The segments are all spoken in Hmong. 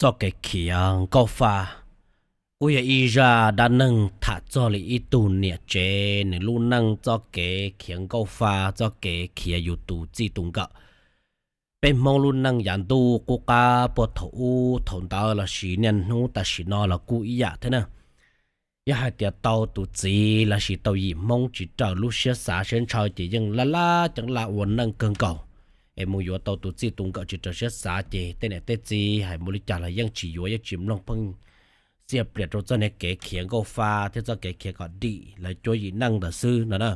Txoj kev khiav nkauj fa kuj yog ib zaj dab neeg tham txog li ib tug niam tsev nws lub neej txoj kev khiav nkauj fa, txoj kev khiav yus tus txij tus nkawm. Peb Hmoob lub neej yav ntuj qub qab puag thaum ub thaum ntawd lossis niaj hnub tam sim no los kuj ib yam thiab na. Yog hais tias tau tus txiv lossis tau yim Hmoob tsis raws lub siab xav siab ntshaw ces yeej laj laj ceeb laj ua neej kawg nkaus. Es mus yuav tau tus txij tus nkawm tsis raws siab xav ces tej niam tej txiv hais mus li cas los yeej tsis yuav, yeej tsis mloog, pheej xiaj plias rau txoj niag kev khiav nkauj fa thiab txoj kev khiav kom dim lawv cuab yim neej ntawd xwb no na.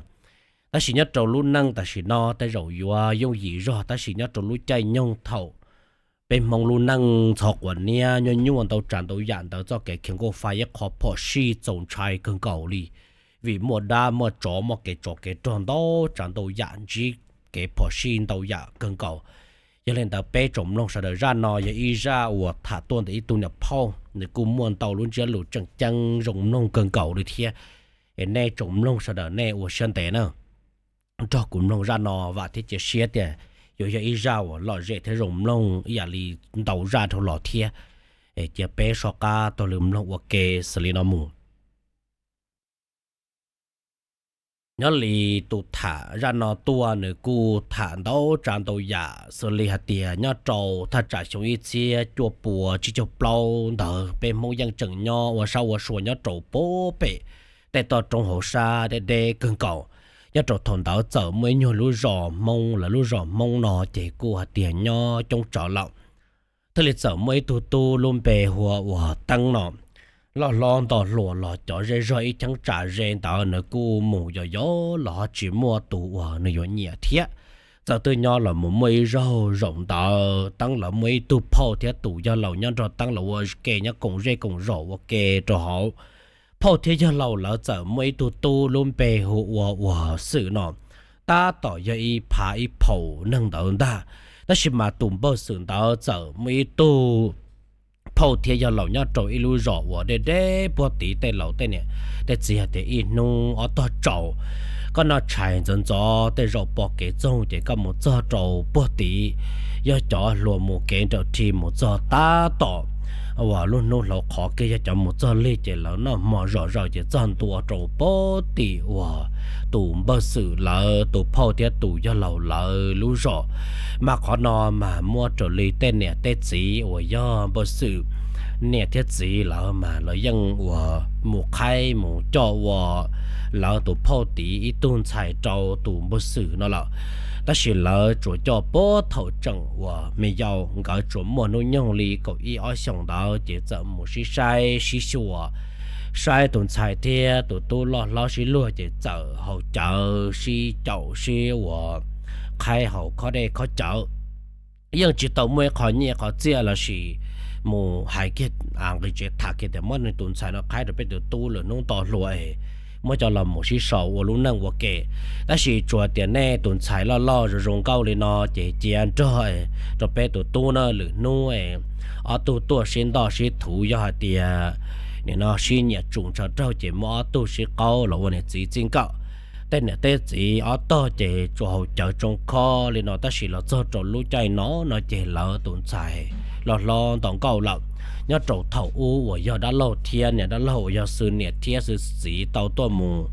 Tab sis nyob rau lub neej tam sim no tej zaum yuav yooj yim zog, tab sis nyob rau lub caij nyoog thaum peb Hmoob lub neej ntxhov quav niab nyuaj nyuaj ntau tsav ntau yam ntawd txoj kev khiav nkauj fa yog qhov phom sij txaus ntshai kawg nkaus li, vim muaj dab muaj tsov muaj kev tsov kev rog ntau tsav ntau yam ntsib kev phom sij ntau yam kawg nkaus. Yog li ntawd peb tsoom mloog sawv daws zaj no yog ib zaj uas tham tuaj ntawm ib tug niam phauj, nws kuj muaj ntau lub ntsiab lus tseem ceeb zoo mloog kawg nkaus li thiab. Es nej tsoom mloog sawv daws nej ua siab ntev na, nrog kuv mloog zaj no vam thiab cia siab tias yuav yog ib zaj uas lom zem thiab zoo mloog ib yam li ntau zaj dhau los thiab. Es cia peb soj qab taug lw mloog ua ke xws li no mus. Nyob li tus tham zaj no tuaj nws kuj tham ntau tsav ntau yam xws li hais tias nyob rau thaj tsam xyoo ib txhiab cuaj pua tsib caug plaub ntawd peb Hmoob yeej tseem nyob ua sab ua sua nyob rau puag pem tej toj roob hauv sab deb deb kawg nkaus. Nyob rau thaum ntawd txawm muaj ib nyuag lub zos Hmoob, lawv lub zos Hmoob no ces kuj hais tias nyob coob tsawv lawm. Thiaj li txawm muaj ib tug tub lub npe hu ua Teeb no, loj hlob nto hluas los cov zej zog ib cheeb tsam ze ntawd nws kuj mus yos yos los ho tsis muaj tus uas nws yuav nyiam thiab. Txawm twb nyob los mus muaj ib zaug zaum ntawd Teeb lawv muaj ib tug phauj thiab tus yawg laus nyob nrog Teeb lawv ua ke nyob koom zej koom zos ua ke rau hauv. Phauj thiab yawg laus lawv txawm muaj ib tug tub lub npe hu ua Xwm no, tab tom yog ib phav ib phaum neeg ntawd ntag. Tab sis mas tus npawg Xwm ntawd txawm muaj ib tug phauj thiab yawg laus nyob rau ib lub zos uas deb deb puag tid tej laus tej niam tej txiv hais tias ib hnub ob tog tsaus koj noj tshais ntxov ntxov tej zaum pom kev txoog ces koj mus txog rau puag tid, yog cov hluas mus kev nrawm rhi mus txog tab tom uas lub hnub hlauv qhov kiag yog cov mus txog lig ces lawv noj hmo zom zaws ces txog ntua rau puag tim uas tus npawg Xwm lawv tus phauj thiab tus yawg laus lawv lub zos. Mas qhov no mas muab raws li tej niam tej txiv uas yog npawg Xwm niam thiab txiv lawv mas lawv yeej uas mus qhaib mus coj ua lawv tus phauj tid ib tug ntxhais rau tus npawg Xwm no lawm. Tab sis lawv tsuas coj puag thaum tseem uas me yau, nkawd tsuas muaj hnub nyoog li kaum ib ob xyoos ntawd ces txawm mus sib saib sib xyuas, saib tus ntxhais thiab tus tub loj hlob sib luag ces txawm haus cawv sib caum sib uas qhaib haus khob dej khob cawv. Yeej tsis tau muaj ib qho nyiaj qhov txiaj lossis mus hais kiag nqis tsev tham kiag tias muab tus ntxhais no qhaib rau peb tus tub lwm hnub nto hluas es muab coj los mus sib sau ua lub neej ua ke. Tab sis tsuas tias nej tus ntxhais loj loj zoo zoo nkauj li no ces cia nrog rau peb tus tub na, lwm hnub ob tug tuaj sib ntoj sib thuv yog hais tias nim no sib nyiam tsum ntshaw raug ces muab ob tug sib qaub los ua niam txiv txij nkawm. Tej niam tej txiv ob tog ces tsuas haus cawv tsoo khob li no tab sis los txog rau lub caij no no ces lawv tus ntxhais loj hlob nto nkauj lawm. Nyob rau thaum ub uas yog dab laug thiab niam dab laug uas yog Xwm niam thiab Xwm txiv tau tuaj mus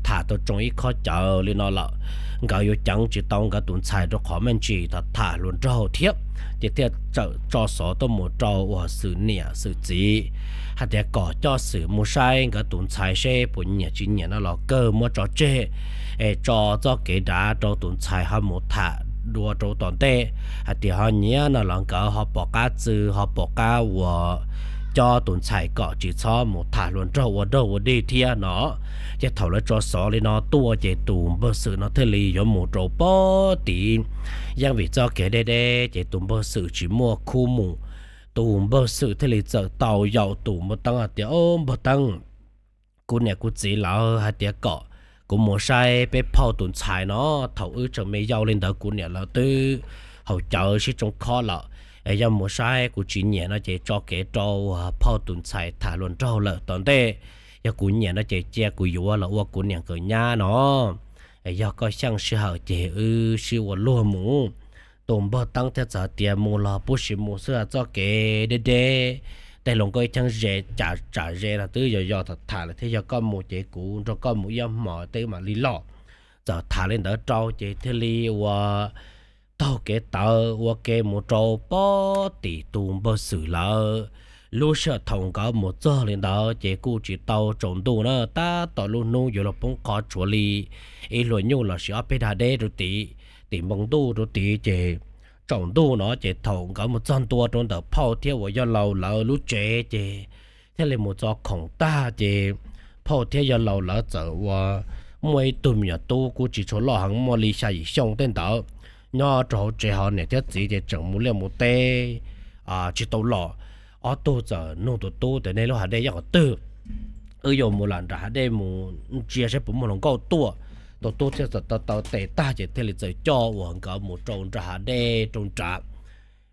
tham tau tsoo ib khob cawv li no lawm, nkawd yuav ceev tsis tau nkawd tus ntxhais rau qhov me ntsis tham tham hluas nraug thiab, ces thiaj txawm tso xov tuaj mus rau uas Xwm niam Xwm txiv hais tias kom coj Xwm mus saib nkawd tus ntxhais seb puas nyiam tsis nyiam no los kawg muab tso tseg, es tso txoj kev dav rau tus ntxhais ho mus tham dua rau tom ntej, hais tias ho nyiam no los nkawd ho pom qab txw ho pom qab uas coj tus ntxhais kom tsis txhob mus tham hluas nraug ua dog ua dig thiab no. Ces thaum lawv tso xov li no tuaj ces tus npawg Xwm no thiaj li yuav mus rau puag tid. Yeej vim txoj kev deb deb ces tus npawg Xwm tsis muaj khub mus. Tus npawg Xwm thiaj li txawm tau yaum tus npawg Teeb hais tias, Au npawg Teeb, kuv niam kuv txiv lawv hais tias kom kuv mus saib peb phauj tus ntxhais no. Thaum wb tseem me yau li ntawd kuv niam lawv twb haus cawv sib tsoo khob lawm. Es yog mus saib kuv tsis nyiam no ces tso kev rau phauj tus ntxhais tham hluas nraug lawm tom ntej. Yog kuv nyiam no ces cia kuv yuav los ua kuv niam nkawd nyab no. Es yog koj xyeej sij hawm ces wb sib ua luag mus. tus npawg Teeb thiaj txawm tias mus los pub siv mus xwb, txoj kev deb deb, tej hluas nkauj ib cheeb ze, cas tsam ze los twb yog yog tham tham lawm thiab, yog koj mus ces kuv nrog koj mus ib hmos tej mam li los. Txawm tham li ntawd rau ces thiaj li ua taug kev tawv ua ke mus rau pob tim tus npawg Xwm lawv lub sij hawm. Thaum nkawd mus txog li ntawd ces kuj tsis tau tsaus ntuj na, tab tom lub hnub yuav luag poob qho tshuav li ib hlua nyuj lossis ob peb dag deb rau tim, tim npoo ntuj rau tid ces tsaus ntuj no ces thaum nkawd mus txog ntua rau ntawm phauj thiab uas yawg laus lawv lub tsev ces thiaj li mus txo khoom tag ces phauj thiab yawg laus lawv txawm ua, muaj ib tug me nyuam tub kuj tsis tshua loj heev, muaj li xya yim xyoo tej ntawd, nyob rau hauv tsev hauv niam thiab txiv ces tseem mus liaj mus teb tsis tau los. Ob tug txawm nug tus tub tias nej lub hav dej nyob qhov twg, wb yuav mus lam nram hav dej mus ntsia saib puas muaj hluas nkauj tuaj. Tus tub thiaj txawm taw taw tes tag ces thiaj li txawm coj uas nkawd mus rau nram hav dej rau nrad.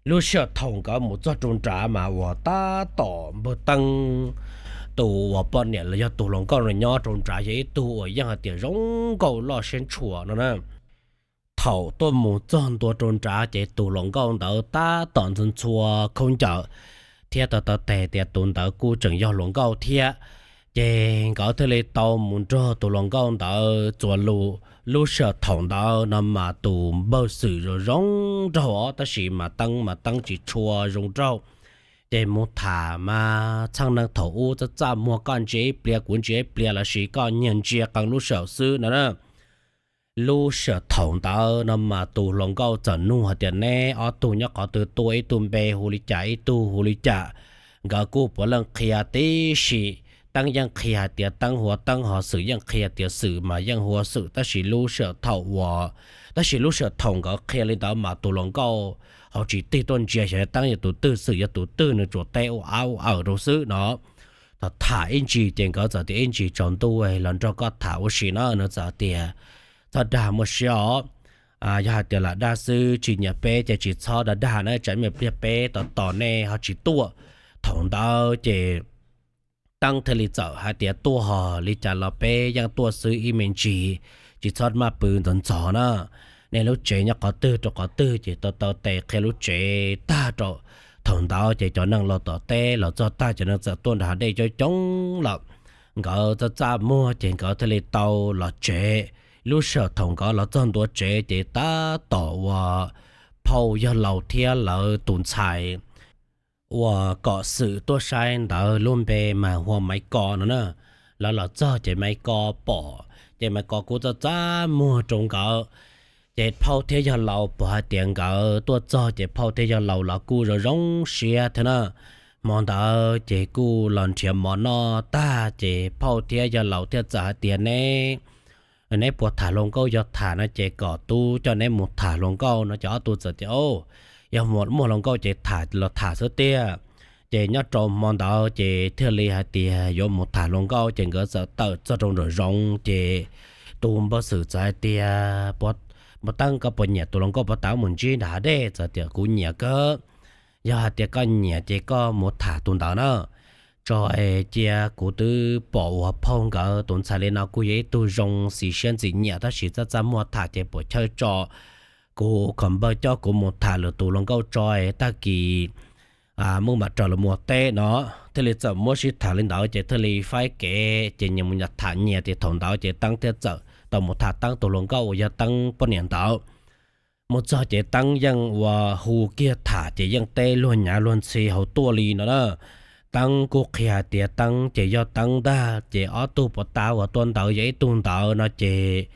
Lub sij hawm thaum nkawd mus txog rau nrad mas uas tab tom npawg Teeb tus uas poj niam los yog tus hluas nkauj no nyob rau nrad yog ib tug uas yeej hais tias zoo nkauj loj siab ntshua no na. Thaum tuaj mus txog ntua rau nrad ces tus hluas nkauj ntawd tab tom ntxhua ntxhua khaub ncaws thiab taw taw tes tias tus ntawd kuj tseem yog hluas nkauj thiab. Ces nkawd thiaj li tau mus nrog tus hluas nkauj ntawd txuas lus. Lub sij hawm thaum ntawd no mas tus npawg Xwm zoo zoo nraug os, tab sis mas Teeb mas Teeb tsis tshua zoo nraug. Ces mus tham mas txheej neeg thaum ub txaj txaj muag, koj ntsia ib pliag kuv ntsia ib pliag lossis koj nyiag ntsia qee lub sij hawm xwb no na. Lub sij hawm thaum ntawd no mas tus hluas nkauj txawm nug hais tias neb ob tug nyob qhov twg tuaj, ib tug npe hu li cas ib tug hu li cas. Nkawd kuj puav leej qhia tib si. Teeb yeej qhia hais tias Teeb hu ua Teeb, ho Xwm yeej qhia tias Xwm mas yeej hu ua Xwm, tab sis lub sij hawm thaum uas, tab sis lub sij hawm thaum nkawd qhia li ntawd mas tus hluas nkauj ho tsis tig tuaj ntsia xyov Teeb yog tus twg Xwm yog tus twg, nws tsuas teb ua av ua awm rau xwb no. Thaum tham ib ntsis ces nkawd txawm tias ib ntsis tsaus ntuj los nrog koj tham ua si na. Nws txawm tias txhob dag, muaj siab os. Yog hais tias lam dag xwb tsis nyiam peb ces tsis txhob dag dag na, tsam ib pliag peb tos tos nej ho tsis tuaj. Thaum ntawd ces Teeb thiaj li txawm hais tias tuaj ho li cas los peb yeej tuaj xwb ib me ntsis, tsis txhob maj pw ntxov ntxov na. Nej lub tsev nyob qhov twg rau qhov twg ces tau taw tes qhia lub tsev tag rau. Thaum ntawd ces cov neeg los tom teb los txog tag, cov neeg txawm tuaj nram hav dej coob coob lawm. Nkawd txaj txaj muag ces nkawd thiaj li tau los tsev. Lub sij hawm thaum nkawd los txog ntua tsev ces tab tom uas phauj yawg laus thiab lawv tus ntxhais uas kom Xwm tuaj saib ntawd lub npe mas hu ua Maiv Ko no na. Lawv los txog ces Maiv Ko pom, ces Maiv Ko kuj txaj txaj muag rau nkawd. Ces phauj thiab yawg laus pom hais tias nkawd tuaj txog ces phauj thiab yawg laus los kuj zoo zoo siab thiab na. Hmo ntawd ces kuj los nrhiav mov noj tag ces phauj thiab yawg laus thiaj txawm hais tias neb, neb puas tham hluas nkauj, yog tham no ces kom tub coj neb mus tham hluas nkauj no. Ces ob tug txawm tias yog muaj hluas nkauj ces tham los tham xwb tiag. Ces nyob rau hmo ntawd ces thiaj li hais tias yuav mus tham hluas nkauj ces nkawd txawm tawm txog rau nraum zoov ces tus npawg Xwm txawm hais tias, Npawg Teeb, koj puas nyiam tus hluas nkauj puas tas mus ntsib nram hav dej? Txawm tias kuv nyiam kawg. Yog hais tias koj nyiam ces koj mus tham tus ntawd na. Tso es cia kuv twb pom uas phauj nkawd tus ntxhais li no kuj yog ib tug zoo xis siab ntxim nyiam, tab sis txaj txaj muag tham ces puas chawj tso. Kuv khom npawg coj kuv mus tham lwm tus hluas nkauj tso es tag kis muaj mam raws lawv mus teb no. Thiaj li txawm muab sib tham li ntawd ces thiaj li faib kev ces nyias mus nyias tham nyias. Ces thaum ntawd ces Teeb thiaj txawm tau mus tham Teeb tus hluas nkauj uas yog Teeb poj niam ntawd. Mus txog ces Teeb yeej ua hu kiag tham ces yeej teb luag nyav luag ntxhi hauv tuaj li no na. Teeb kuj qhia hais tias Teeb ces yog Teeb ntag, ces ob tug puas tas uas tuaj ntawd yog ib tug ntawd no ces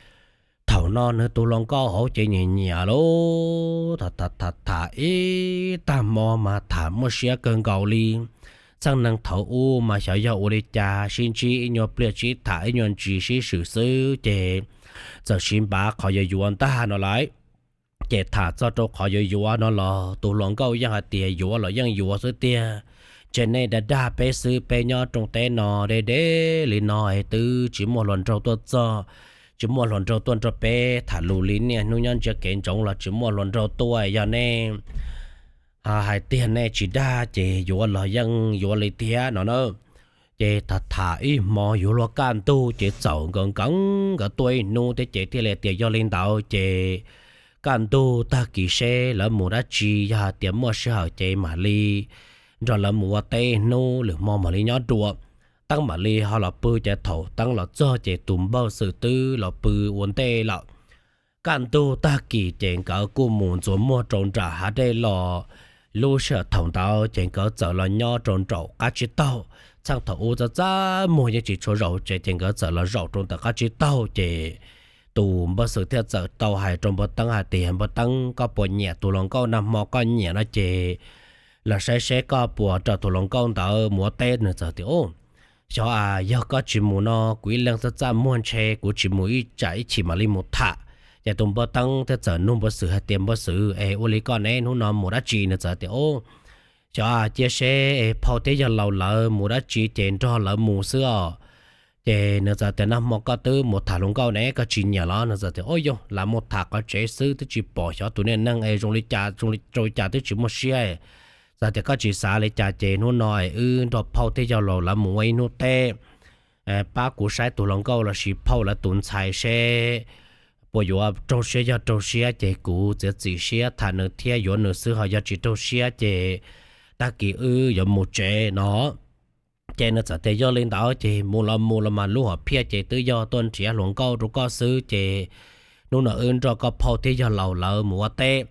thaum no nws tus hluas nkauj hauv ces nyiam nyiam lauj. Tham tham tham ib tag hmo mas tham muaj siab kawg nkaus li. Txheej neeg thaum ub mas xyov yog ua li cas sib ntsib ib nyuag pliag sib tham ib nyuag ntsis sib swm xwb ces txawm siv npav qhov yuav yuav ntag no lauj. Ces tham txog rau qhov yuav yuav no los tus hluas nkauj yeej hais tias yuav los yeej yuav xwb tiag. Ntshe nej dag dag peb xwb, peb nyob rooj teb no deb deb li no es twb tsis muaj hluas nraug tuaj txog, tsis muaj hluas nraug tuaj nrog peb tham lus li. Niaj hnub nyob ntsia kev ntsoov los tsis muaj hluas nraug tuaj, yog nej hais tiag nej tsis dag ces yuav los yeej yuav li thiab no na. Ces tham tham ib hmo yuav luag kaj ntug ces txawm nkees nkees nkawd tuaj ib hnub thiab ces thiaj li tias yog li ntawd ces kaj ntug tag kis seb lawv mus dab tsi, yog hais tias muaj sij hawm ces mam li nrog lawv mus ua teb hnub lwm hmo mam li nyob dua. Teeb mam li ho los pw ces thaum Teeb los txog ces tus npawg Xwm twb los pw ua ntej lawm. Kaj ntug tag kis ces nkawd kuj mus ntxuas muag rau nram hav dej los. Lub sij hawm thaum ntawd ces nkawd txawm los nyob rau nraum qab tsib taug. Txheej thaum ub txaj txaj muag yeej tsis tshua zaum tsev ces nkawd txawm los zaum rau ntawm qab tsib taug ces tus npawg Xwm thiaj txawm tau hais rau npawg Teeb hais tias, Npawg Teeb, koj puas nyiam tus hluas nkauj nag hmo koj nyiam no ces los saib seb koj puas nrog tus hluas nkauj ntawd mus ua teb. Nws txawm tias, Xyov as, yog koj tsis mus no kuv ib leeg txaj txaj muag ntshe kuv tsis mus ib tsam ib chim mam li mus tham. Ces tus npawg Teeb thiaj txawm nug npawg Xwm hais tias, Npawg Xwm es, ua li koj ne hnub no mus dab tsi? Nws txawm tias, Xyov as, cia seb es phauj thiab yawg laus lawv mus dab tsi ces nrog lawv mus xwb os. Ces nws txawm tias, Nag hmo koj twb mus tham hluas nkauj ne, koj tsis nyiam los? Nws txawm tias, Ub yog, lam mus tham qhov tsev xwb twb tsis pom xyov tus niag neeg es zoo li cas, zoo li cas twb tsis muaj siab. Txawm tias koj tsis xav li cas ces hnub no es wb nrog phauj thiab yawg laus lawv mus ua ib hnub teb, pab kuv saib tus hluas nkauj lossis phauj lawv tus ntxhais seb puas yuav raug siab. Yog raug siab ces kuv txiav txim siab tham nws thiab yuav nws xwb, ho yog tsis raug siab ces tag kis wb yuav mus tsev no. Ces nws txawm tias, Yog li ntawd ces mus los mus los mas, lub hom phiaj ces twb yog tuaj nrhiav hluas nkauj rau koj xwb ces hnub no wb nrog koj phauj thiab yawg laus lawv mus ua teb.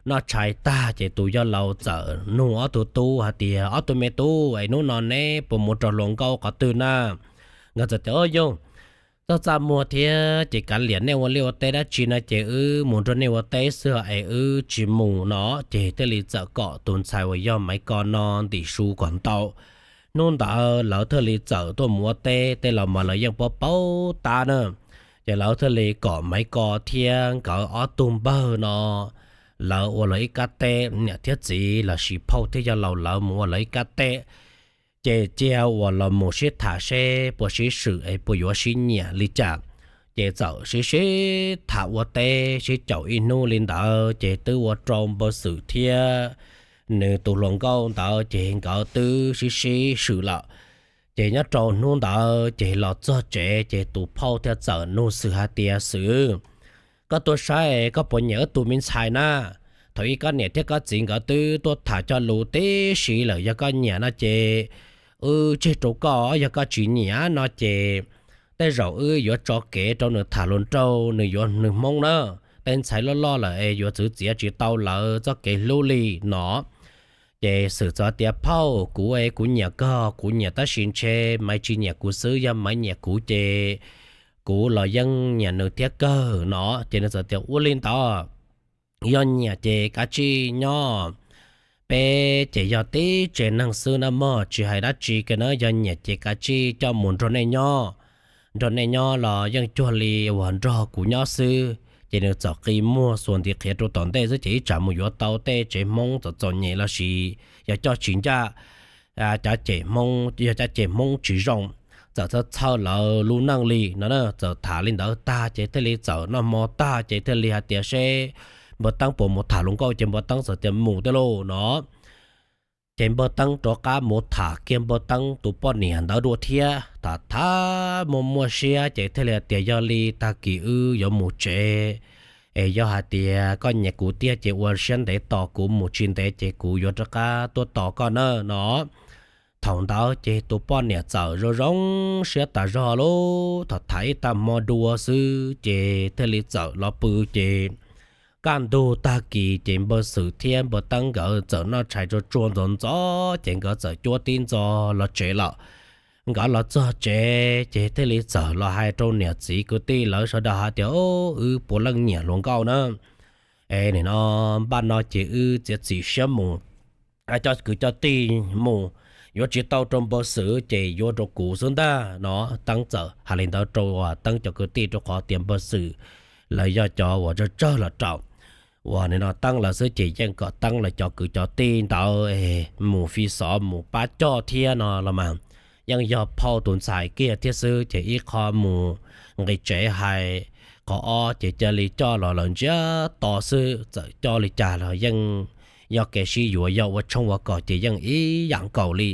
Noj tshais tag ces tus yawg laus txawm nug ob tug tub hais tias, Ob tug me tub es, hnub no neb puas mus rau hluas nkauj qhov twg na? Nkawd txawm tias, Ub yog, txaj txaj muag thiab ces kav liam nej ua liaj ua teb dab tsi no ces wb mus nrog nej ua teb xwb es wb tsis mus no. Ces thiaj li txawm kom tus ntxhais uas yog Maiv Ko no ntim su kom ntau. Hnub ntawd lawv thiaj li txawm tuaj mus ua teb, tej laus mas lawv yeej paub paub tab na. Ces lawv thiaj li kom Maiv Ko thiab nkawd ob tug npawg no lawv ua lawv ib kab teb, niam thiab txiv lossis phauj thiab yawg laus lawv mus ua lawv ib kab teb. Ces cia uas los mus sib tham seb puas sib swm es puas yuav sib nyiam li cas. Ces txawm sib sib tham ua teb sib caum ib hnub li ntawd ces twb ua rau npawg Xwm thiab nws tus hluas nkauj ntawd ces nkawd twb sib sib swm lawm. Ces nyob rau hnub ntawd ces los txog tsev ces tus phauj thiaj txawm nug Xwm hais tias, Xwm, koj tuaj saib koj puas nyiam wb tus me ntxhais na? Thaum ub koj niam thiab koj txiv nkawd twb tuaj tham cog lus tib si lawm, yog koj nyiam no ces wb tseg rau koj, yog koj tsis nyiam no ces tej zaum wb yuav tso kev rau nws tham hluas nraug, nws yuav nws hmoob na. Tej ntxhais loj loj lawm es yuav txwv txiav tsis tau lawv txoj kev hlub li no. Ces Xwm txawm tias, Phauj, kuv es kuv nyiam koj, kuv nyiam tab sis ntshe Maiv tsis nyiam kuv xwb, yog Maiv nyiam kuv ces kuv los yeej nyiam nws thiab kawg no. Ces nws txawm tias, Ua li ntawd, yog nyiam ces kav tsij nyob. Peb ces yog tib tsev neeg xwb na mog, tsis hais dab tsi kiag na, yog nyiam ces kav tsij coj mus nrog nej nyob, nrog nej nyob los yeej cuag li uas nrog kuv nyob xwb. Ces nws txawm qi muag xuas ntiv qhiav rau tom ntej xwb ces ib tsam mus yuav tau tej tsev hmoob txom txom nyem lossis yog coj tsis ncaj, cov cem hmoob, yog cov cem hmoob tsis zoo, txawm txhawj txhawj lawv lub neej li no. Txawm tham li ntawd tag ces thiaj li txawm noj hmo tag ces thiaj li hais tias, Seb npawg Teeb puas mus tham hluas nkauj? Ces npawg Teeb txawm tias, Mus tiag lauj no. Ces npawg Teeb rov qab mus tham kiag npawg Teeb tus poj niam ntawd dua thiab. Tham tham muaj muaj siab ces thiaj li hais tias, Yog li tag kis wb yuav mus tsev, es yog hais tias koj nyiam kuv tiag ces ua siab ntev tos kuv, mus tsis ntev ces kuv yuav rov qab tuaj tos koj na no. Thaum ntawd ces tus poj niam txawm zoo zoo siab tas zog lub, tham tham ib tag hmo dua xwb ces thiaj li txawm los pw. Ces kaj ntug tag kis ces npawg Xwm thiab npawg Teeb nkawd txawm noj tshais tsuag tsuag ntxov ntxov ces nkawd txawm cuab tib ntxov los tsev lawm. Nkawd los txog tsev ces thiaj li txawm los hais rau niam txiv kwv tij lawv sawv daws hais tias, Wb puav leej nyiam hluas nkauj na. Es nim no npaj no ces wb txiav txim siab mus, coj kwv coj tij mus, yuav tsis tau rau npawg Xwm ces yuav rau kuv xwb ntag no. Teeb txawm hais li ntawd rau Teeb cov kwv tij rau qhov tias npawg Xwm lawv yog cov uas tsawg tsawg los rau. Uas nim no Teeb lawv xwb ces yeej kom Teeb lawv cov kwv cov tij ntawd mus fi xov mus pab coj thiab no los mas, yeej yog phauj tus ntxhais kiag thiab xwb ces ib qho mus nqis tsev hais, qhov ob ces cia li coj los lawv ntsiab to xwb, txawm coj li cas los yeej yog kev sib yuav, yog ua tshoob ua kos ces yeej ib yam nkaus li.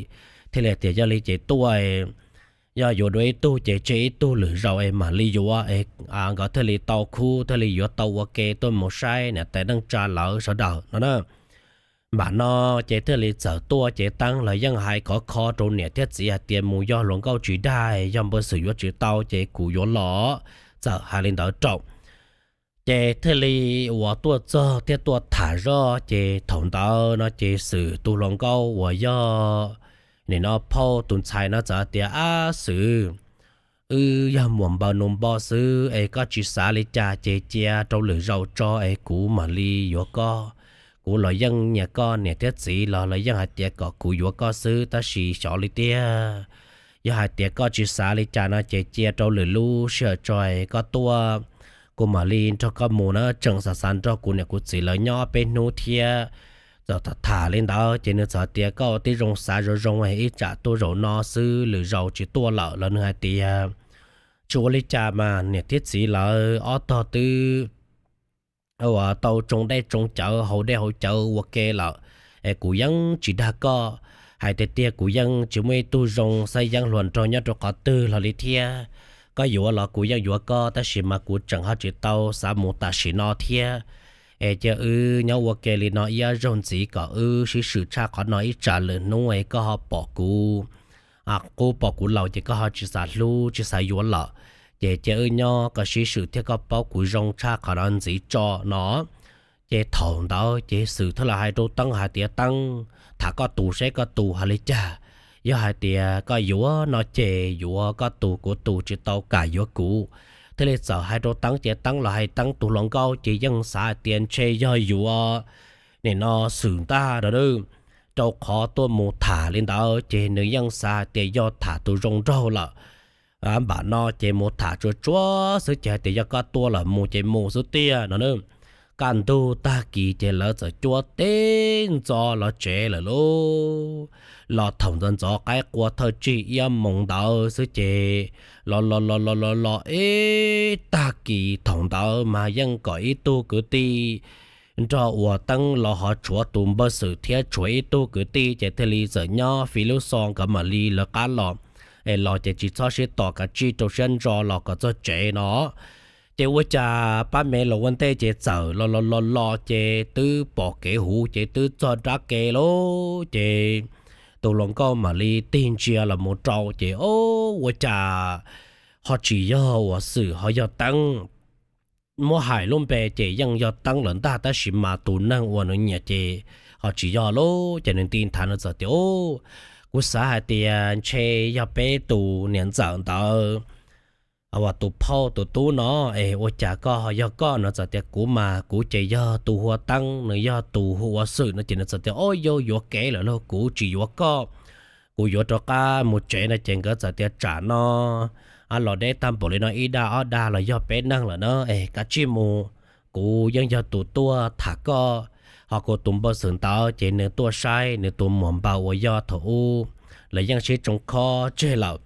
Thiaj li tias yog li ces tuaj yog yuav dua ib tug ces tseg ib tug lwm zaus es mam li yuav es nkawd thiaj li tau khub thiaj li yuav tau ua ke tuaj mus saib niam tais neej tsa lawv sawv daws no na. Npam no ces thiaj li txawm tuaj ces teeb los yeej hais khov kho rau niam thiab txiv hais tias mus yog hluas nkauj tsis dag, yog npawg Xwm yuav tsis tau ces kuv yuav los, txawm hais li ntawd rau. Ces thiaj li uas tuaj txog thiab tuaj tham zoj ces thaum ntawd no ces Xwm tus hluas nkauj uas yog nim no phauj tus ntxhais no txawm tias, Ab Xwm, wb yog muam npaws nus npo xwb es koj tsis xav li cas ces cia rau lwm zaus tso es kuv mam li yuav koj. Kuv los yeej nyiam koj niam thiab txiv los los yeej hais tias kom kuv yuav koj xwb tab sis xyov li tiag. Yog hais tias koj tsis xav li cas no ces cia rau lwm lub sij hawm tso es koj tuaj, kuv mam li nrog koj mus na, tseem xav xav nrog kuv niam kuv txiv lawv nyob peb hnub thiab. Txawm tham li ntawd ces nws txawm tias, Koj ua tib zoo xav zoo zoo, ib tsam tuaj zaum no xwb lwm zaus tsis tuaj lawm los nws hais tias, Tsis ua li cas mas niam thiab txiv lawv ob tog twb uas tau tsoo dej tsoo cawv haus dej haus cawv ua ke lawm es kuv yeej tsis dag koj. Hais tiag tiag kuv yeej tsis muaj ib tug zoo xab yeeb hluas nraug nyob rau qhov twg los li thiab. Koj yuav los kuv yeej yuav koj tab sis mas kuv tseem ho tsis tau xav mus tam sim no thiab. Es cia wb nyob ua ke li no ib zaug ntxiv kom wb sib swm tshaj qhov no ib tsam lwm hnub es koj ho pom kuv qub pom kuv laus ces koj ho tsis xav hlub tsis xav yuav lawm. Ces cia wb nyob koj sib swm thiab koj paub kuv zoo tshaj qhov no ntxiv tso no. Ces thaum ntawd ces Xwm thiaj li hais rau Teeb hais tias, Teeb, tham koj tus seb koj tus hais li cas. Yog hais tias koj yuav no ces yuav koj tus, kuv tus tsis tau kam yuav kuv. Thiaj li txawm hais rau Teeb ces Teeb los hais Teeb tus hluas nkauj ces yeej xav hais tias ntshe yog yuav nim no Xwm ntag no. Rau qhov tuaj mus tham li ntawd ces nws yeej xav hais tias yog tham tus zoo nraug lawm. Npam no ces mus tham tsuas tsuas xwb ces hais tias yog koj tuaj los mus ces mus xwb tiag no. Kaj ntug tag kis ces lawv txawm cuab teb ntxo los tsev lawm lauj. Los thaum ntxov ntxov qaib qua thawj tsig ib ob moos ntawd xwb ces los los los los los los ib tag kis thaum ntawd mas yeej kom ib tug kwv tij nrog uas Teeb los ho tshuav tus npawg Xwm thiab tshuav ib tug kwv tij ces thiaj li txawm nyob fi lub xo nkawd mam li lawv qab los. Es los ces tsis txhob sib tos kav tsij rau siab ntso los kom txog tsev no. Ces ua cas pab me los ua ntej ces txawm los los los los ces twb pom kev huv ces twb txog nrab ke lauj ces tus hluas nkauj mam li tig ntsia los mus rau ces o, ua cas ho tsis yog uas Xwm ho yog Teeb. Muab hais lub npe ces yeej yog Teeb lawm ntag tab sis mas tus neeg uas nws nyiam ces ho tsis yog lauj. Ces nws nti nthav nws txawm tias, Kuv xav hais tias ntshe yog peb tus niam ntxawm ntawd uas tus phauj tus tub no es ua cas koj ho yog koj no? Txawm tias, Kuv mas kuv ces yog tus hu ua Teeb, nws yog tus hu ua Xwm no. Ces nws txawm tias, O, yog yuav kev lawm lauj, kuv tsis yuav koj, kuv yuav rov qab mus tsev no. Ces nkawd txawm tias, Tsam no los deb tag npaum li no ib dag ob dag los yog peb neeg lawm na es kav tsij mus, kuv yeej yog tus tuaj tham koj. Ho kuv tus npawg Xwm ntawd ces nws tuaj saib nws tus muam npaws uas yog thaum ub lawv yeej sib tsoo khob tseg lawm.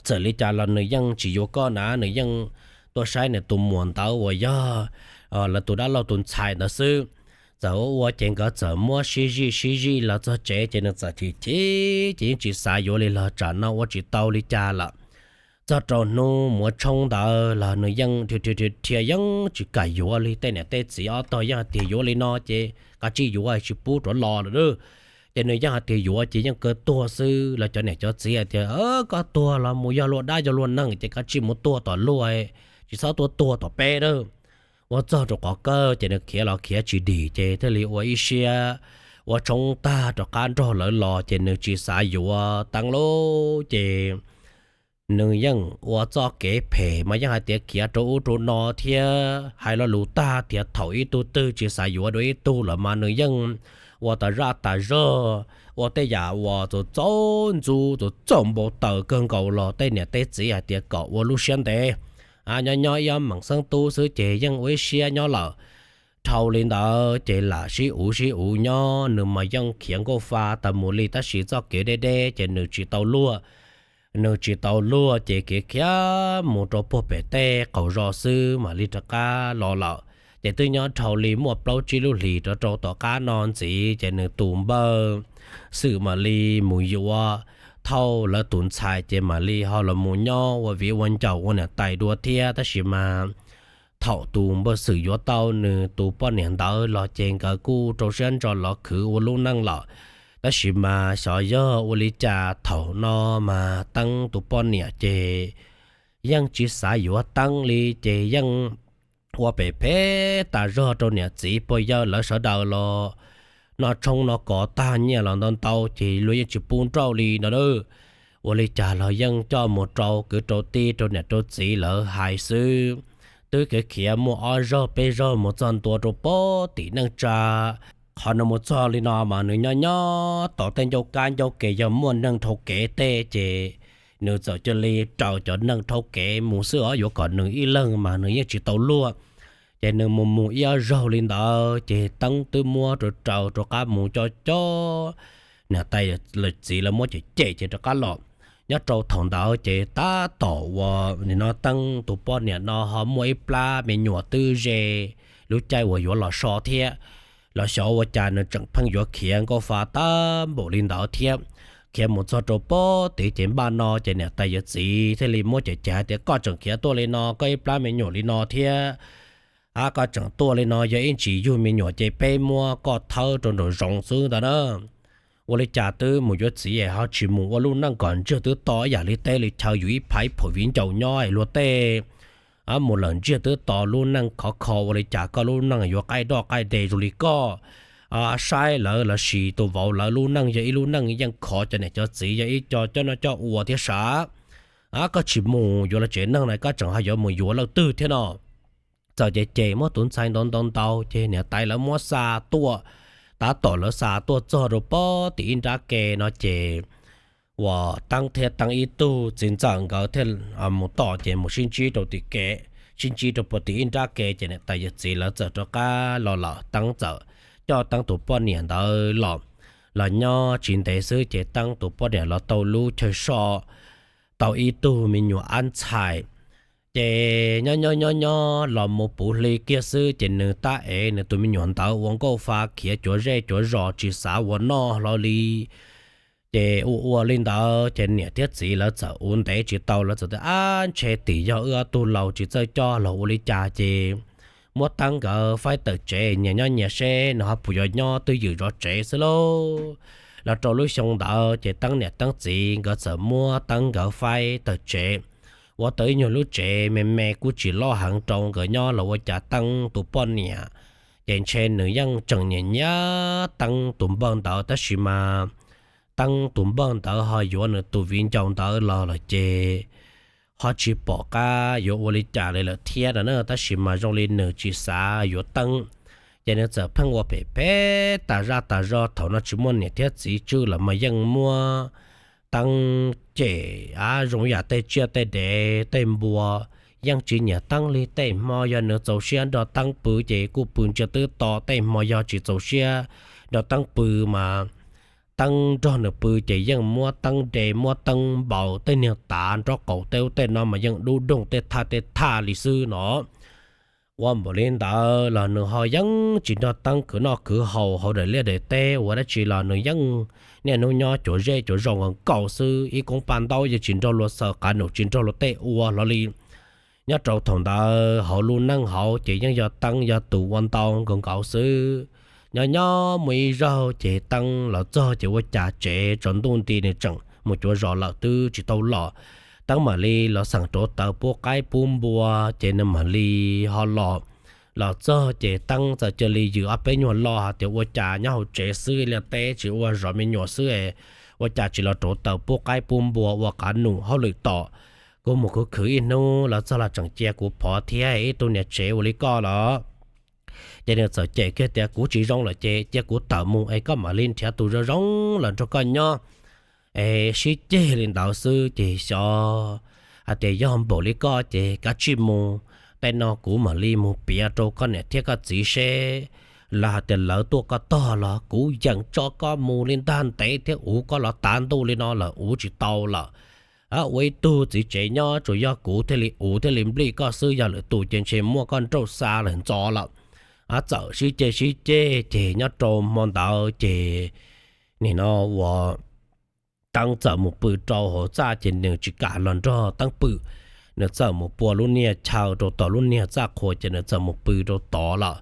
Txawm li cas los nws yeej tsis yuav koj na, nws yeej tuaj saib nws tus muam ntawd uas yog lawv tus dab laug tus ntxhais ntawd xwb. Txawm ua ua ces nkawd txawm muab sib zij sib zij los txog tsev ces nws txawm chim chim ces yeej tsis xav yuav li los tsam no ua tsis tau li cas lawm. Txog rau hnub muav tshoob ntawd los nws yeej dhia dhia dhia yeej tsis kam yuav li. Tej niam tej txiv ob tog yeej hais tias yuav li no ces kav tsij yuav tsis pub rov los lawm. Ces nws yeej hais tias yuav ces yeej kaw tuag xwb los cov niam cov txiv hais tias, Koj tuag los mus yog luag dab yog luag neeg ces kav tsij mus tuag tom luag, tsis txhob tuaj tuag tom peb a. Ua txog rau qhov kawg ces nws khiav los khiav tsis dim ces thiaj li ua ib siab ua tshoob tag rov qab nrog lawv los ces nws tsis xav yuav Teeb lauj. Ces nws yeej ua txoj kev phem mas yeej hais tias khiav rau ub rau no thiab hais lo lus tag tias thaum ib tug twg tsis xav yuav dua ib tug lawm mas nws yeej ua tas zaj tas zog, ua tej yam uas txaus txaus ntxub txaus txaus npau taws kawg nkaus los tej niam tej txiv hais tias kom ua lub siab ntev, nyob nyob ib ob meem xeeb tub xwb ces yeej ua ib siab nyob lawm. Dhau li ntawd ces lam sib uv sib uv nyob, nws mas yeej khiav nkauj fa tas mus li tab sis txoj kev deb deb ces nws tsis tau luag. Nws tsis tau luag ces kev khiav mus rau puag pem tej qaum zos xwb mam li rov qab los lawm. Ces twb nyob dhau li muaj plaub tsib lub hlis rov rau tom qab no ntxiv ces nws tus npawg Xwm mam li mus yuav thauj lawv tus ntxhais ces mam li ho los mus nyob ua viv ua ncaus ua niam tais dua thiab. Tab sis mas thaum tus npawg Xwm yuav tau nws tus poj niam ntawd los ces nkawd kuj rau siab ntso los khwv ua lub neej lawm. Tab sis mas xyov yog ua li cas thaum no mas Teeb tus poj niam ces yeej tsis xav yuav Teeb li, ces yeej ua phem phem tas zog rau niam txiv pog yawg lawv sawv daws los noj tshoob noj kos tag nyiaj los ntau ntau ces luag yeej tsis pub nrauj li no. Ua li cas los yeej coj mus rau kwv rau tij rau niam rau txiv lawv hais xwb. Twb khiav khiav muaj ob zaug peb zaug mus txog ntua rau pem tim neej tsa. Qhov nws mus txog li no mas nws nyob nyob tom tej ncauj kab ncauj kev, yog muaj neeg dhau kev tej ces nws txawm cia li raws cov neeg dhau kev mus xwb os, yuav kom nws ib leeg mas nws yeej tsis tau luag. Ces nws mus mus ib ob zaug li ntawd ces Teeb twb muab rau raws rov qab mus coj coj niam tais lawv txiv lawv muab cem cem ces rov qab los. Nyob rau thaum ntawd ces tab tom uas nim no Teeb tus poj niam no ho muaj ib plab me nyuam twb ze lub caij uas yuav los so thiab. Los xyov ua cas nws tseem pheej yuav khiav nkauj fa tag npaum li ntawd thiab. Khiav mus txog rau pem tid ces npaj no ces niam tais yawm txiv thiaj li muab cem cem hais tias, koj tseem khiav tuaj li no, koj ib plab me nyuam li no thiab, a koj tseem tuaj li no, yog ib ntsis yug me nyuam ces peb muab koj thawb rau nraum zoov xwb ntag na. Ua li cas twb mus yuav txiv es ho tsis mus ua lub neej kom ntsiag twb to ib yam li teb li chaw, yus ib phav ib phaum viv ncaus nyob es luag tej mus lawm ntsiag twb to, lub neej khov kho, ua li cas koj lub neej yuav qaij doj qaij de zoo li koj? Saib lawv los sis tus vauv lawv lub neej yog ib lub neej yeej khov, cov niam cov txiv yog ib co coj noj coj ua thiab sav. Koj tsis mus yuav lawv tsev neeg na, koj tseem ho yuav mus yuav leej twg thiab no? Txawm ces ces muab tus ntxhais ntaus ntaus ntaus ces niam tais lawv muab xa tuaj. Tab tom lawv xa tuaj txog rau pem tim ib nrab ke no ces uas Teeb thiab Teeb ib tug txiv ntxawm nkawd thiaj mus tom ces mus sib ntsib rau tim ke, sib ntsib rau pem tim ib nrab ke ces niam tais yawm txiv lawv txawm rov qab los lawm. Teeb txawm coj Teeb tus poj niam ntawd los, los nyob tsis ntev xwb ces Teeb tus poj niam los tau lub chaw so, tau ib tug me nyuam ab ntxhais. Ces nyob nyob nyob nyob los mus puv hli kiag xwb ces nws tab ev nws tus me nyuam ntawd ua nkauj fa khiav cuav zej cuav zos tsis xav ua noj hlo li. Ces ua ua li ntawd ces niam thiab txiv lawv txawm ua ntev tsis tau, lawv txawm tias, ab, ntshe tim yog wb ob tug laus tsis txawj coj los ua li cas ces muab Teeb nkawd faib tawm tsev nyias nyob nyias seb nws ho puas yuav nyob twj ywm zov tsev xwb lauj. Los rau lub xyoo ntawd ces Teeb niam Teeb txiv nkawd txawm muab Teeb nkawd faib tawm tsev, ua tau ib nyuag lub tsev me me kuj tsis loj heev rau nkawd nyob los ua cas Teeb tus poj niam ces ntshe nws yeej tseem nyiam nyiam Teeb tus npawg ntawd, tab sis mas Teeb tus npawg ntawd ho yuav nws tus viv ncaus ntawd los lawm ces ho tsis pom qab yuav ua li cas li lawm thiab no na. Tab sis mas zoo li nws tsis xav yuav Teeb, ces nws txawm pheej ua phem phem tas zaj tas zog. Thaum no tsis muaj niam thiab txiv tswj los mas yeej muab Teeb cem, a, zoo yam tej tsiaj tej dev tej npua, yeej tsis nyiam Teeb li. Tej hmo yog nws txaus siab nrog Teeb pw ces kuj pw ntsiag twb to, tej hmo yog tsis txaus siab nrog Teeb pw mas Teeb nrog nws pw ces yeej muab Teeb de, muab Teeb npaus, tej niag tav nraub qaum tej ub tej no mas yeej dub doog tej thaj tej thaj li xwb no. Ua npaum li ntawd los nws ho yeej tsis nrog Teeb khwv noj khwv haus hauv daim liaj daim teb ua dab tsi los nws yeej niaj hnub nyob cuav zej cuav zos nkaus xwb, ib koob paj ntaub yeej tsis nrog luag xaws qav num tsis nrog luag tej ua hlo li. Nyob rau thaum ntawd hauv lub neej hauv ces yeej yog Teeb yog tus ua ntau nkaus nkaus xwb. Nyob nyob muaj ib zaug ces Teeb los txog ces ua cas tsev tsaus ntuj nti nws tseem mus cuav zos lawm twb tsis tau los. Teeb mam li los xeem rauv taws pub qaib pub npua ces nws mam li ho los. Los txog ces Teeb txawm cia li yws ob peb nyuag lo hais tias ua cas nyob hauv tsev xwb liaj teb tsis ua zov me nyuam xwb es ua cas tsis los rauv taws pub qaib pub npua ua qav num hauj lwm tom. Kuv mus khwv khwv ib hnub los txog los tseem cia kuv phov thiab ib tug niam tsev ua li koj los. Ces nws txawm cem kiag tias kuv tsis zoo lawm ces cia kuv tawm mus es koj mam li nrhiav tus zoo zoo los nrog koj nyob. Es sib ceg li ntawd xwb ces xyov hais tias yog npaum li koj ces kav tsij mus, tej no kuv mam li mus piav rau koj niam thiab koj txiv seb lawv hais tias lawv tuaj koj tog los kuv yeem tso koj mus li ntag ntev thiab uv koj los tav ntuj li no lawm uv tsis tau lawm. Ua ib tug txiv tsev nyob tsuas yog kuv thiaj li uv thiaj li nplij koj xwb, yog lwm tus ces ntshe muab koj nrauj xa lawm ntxov lawm. Txawm sib ceg sib ceg ces nyob rau hmo ntawd ces nim no uas Teeb txawm mus pw rau hauv txaj ces nws tsis kam los nrog Teeb pw. Nws txawm mus pua lub niag chaw rau tom lub niag txaj qhua ces nws txawm mus pw rau tod lawm.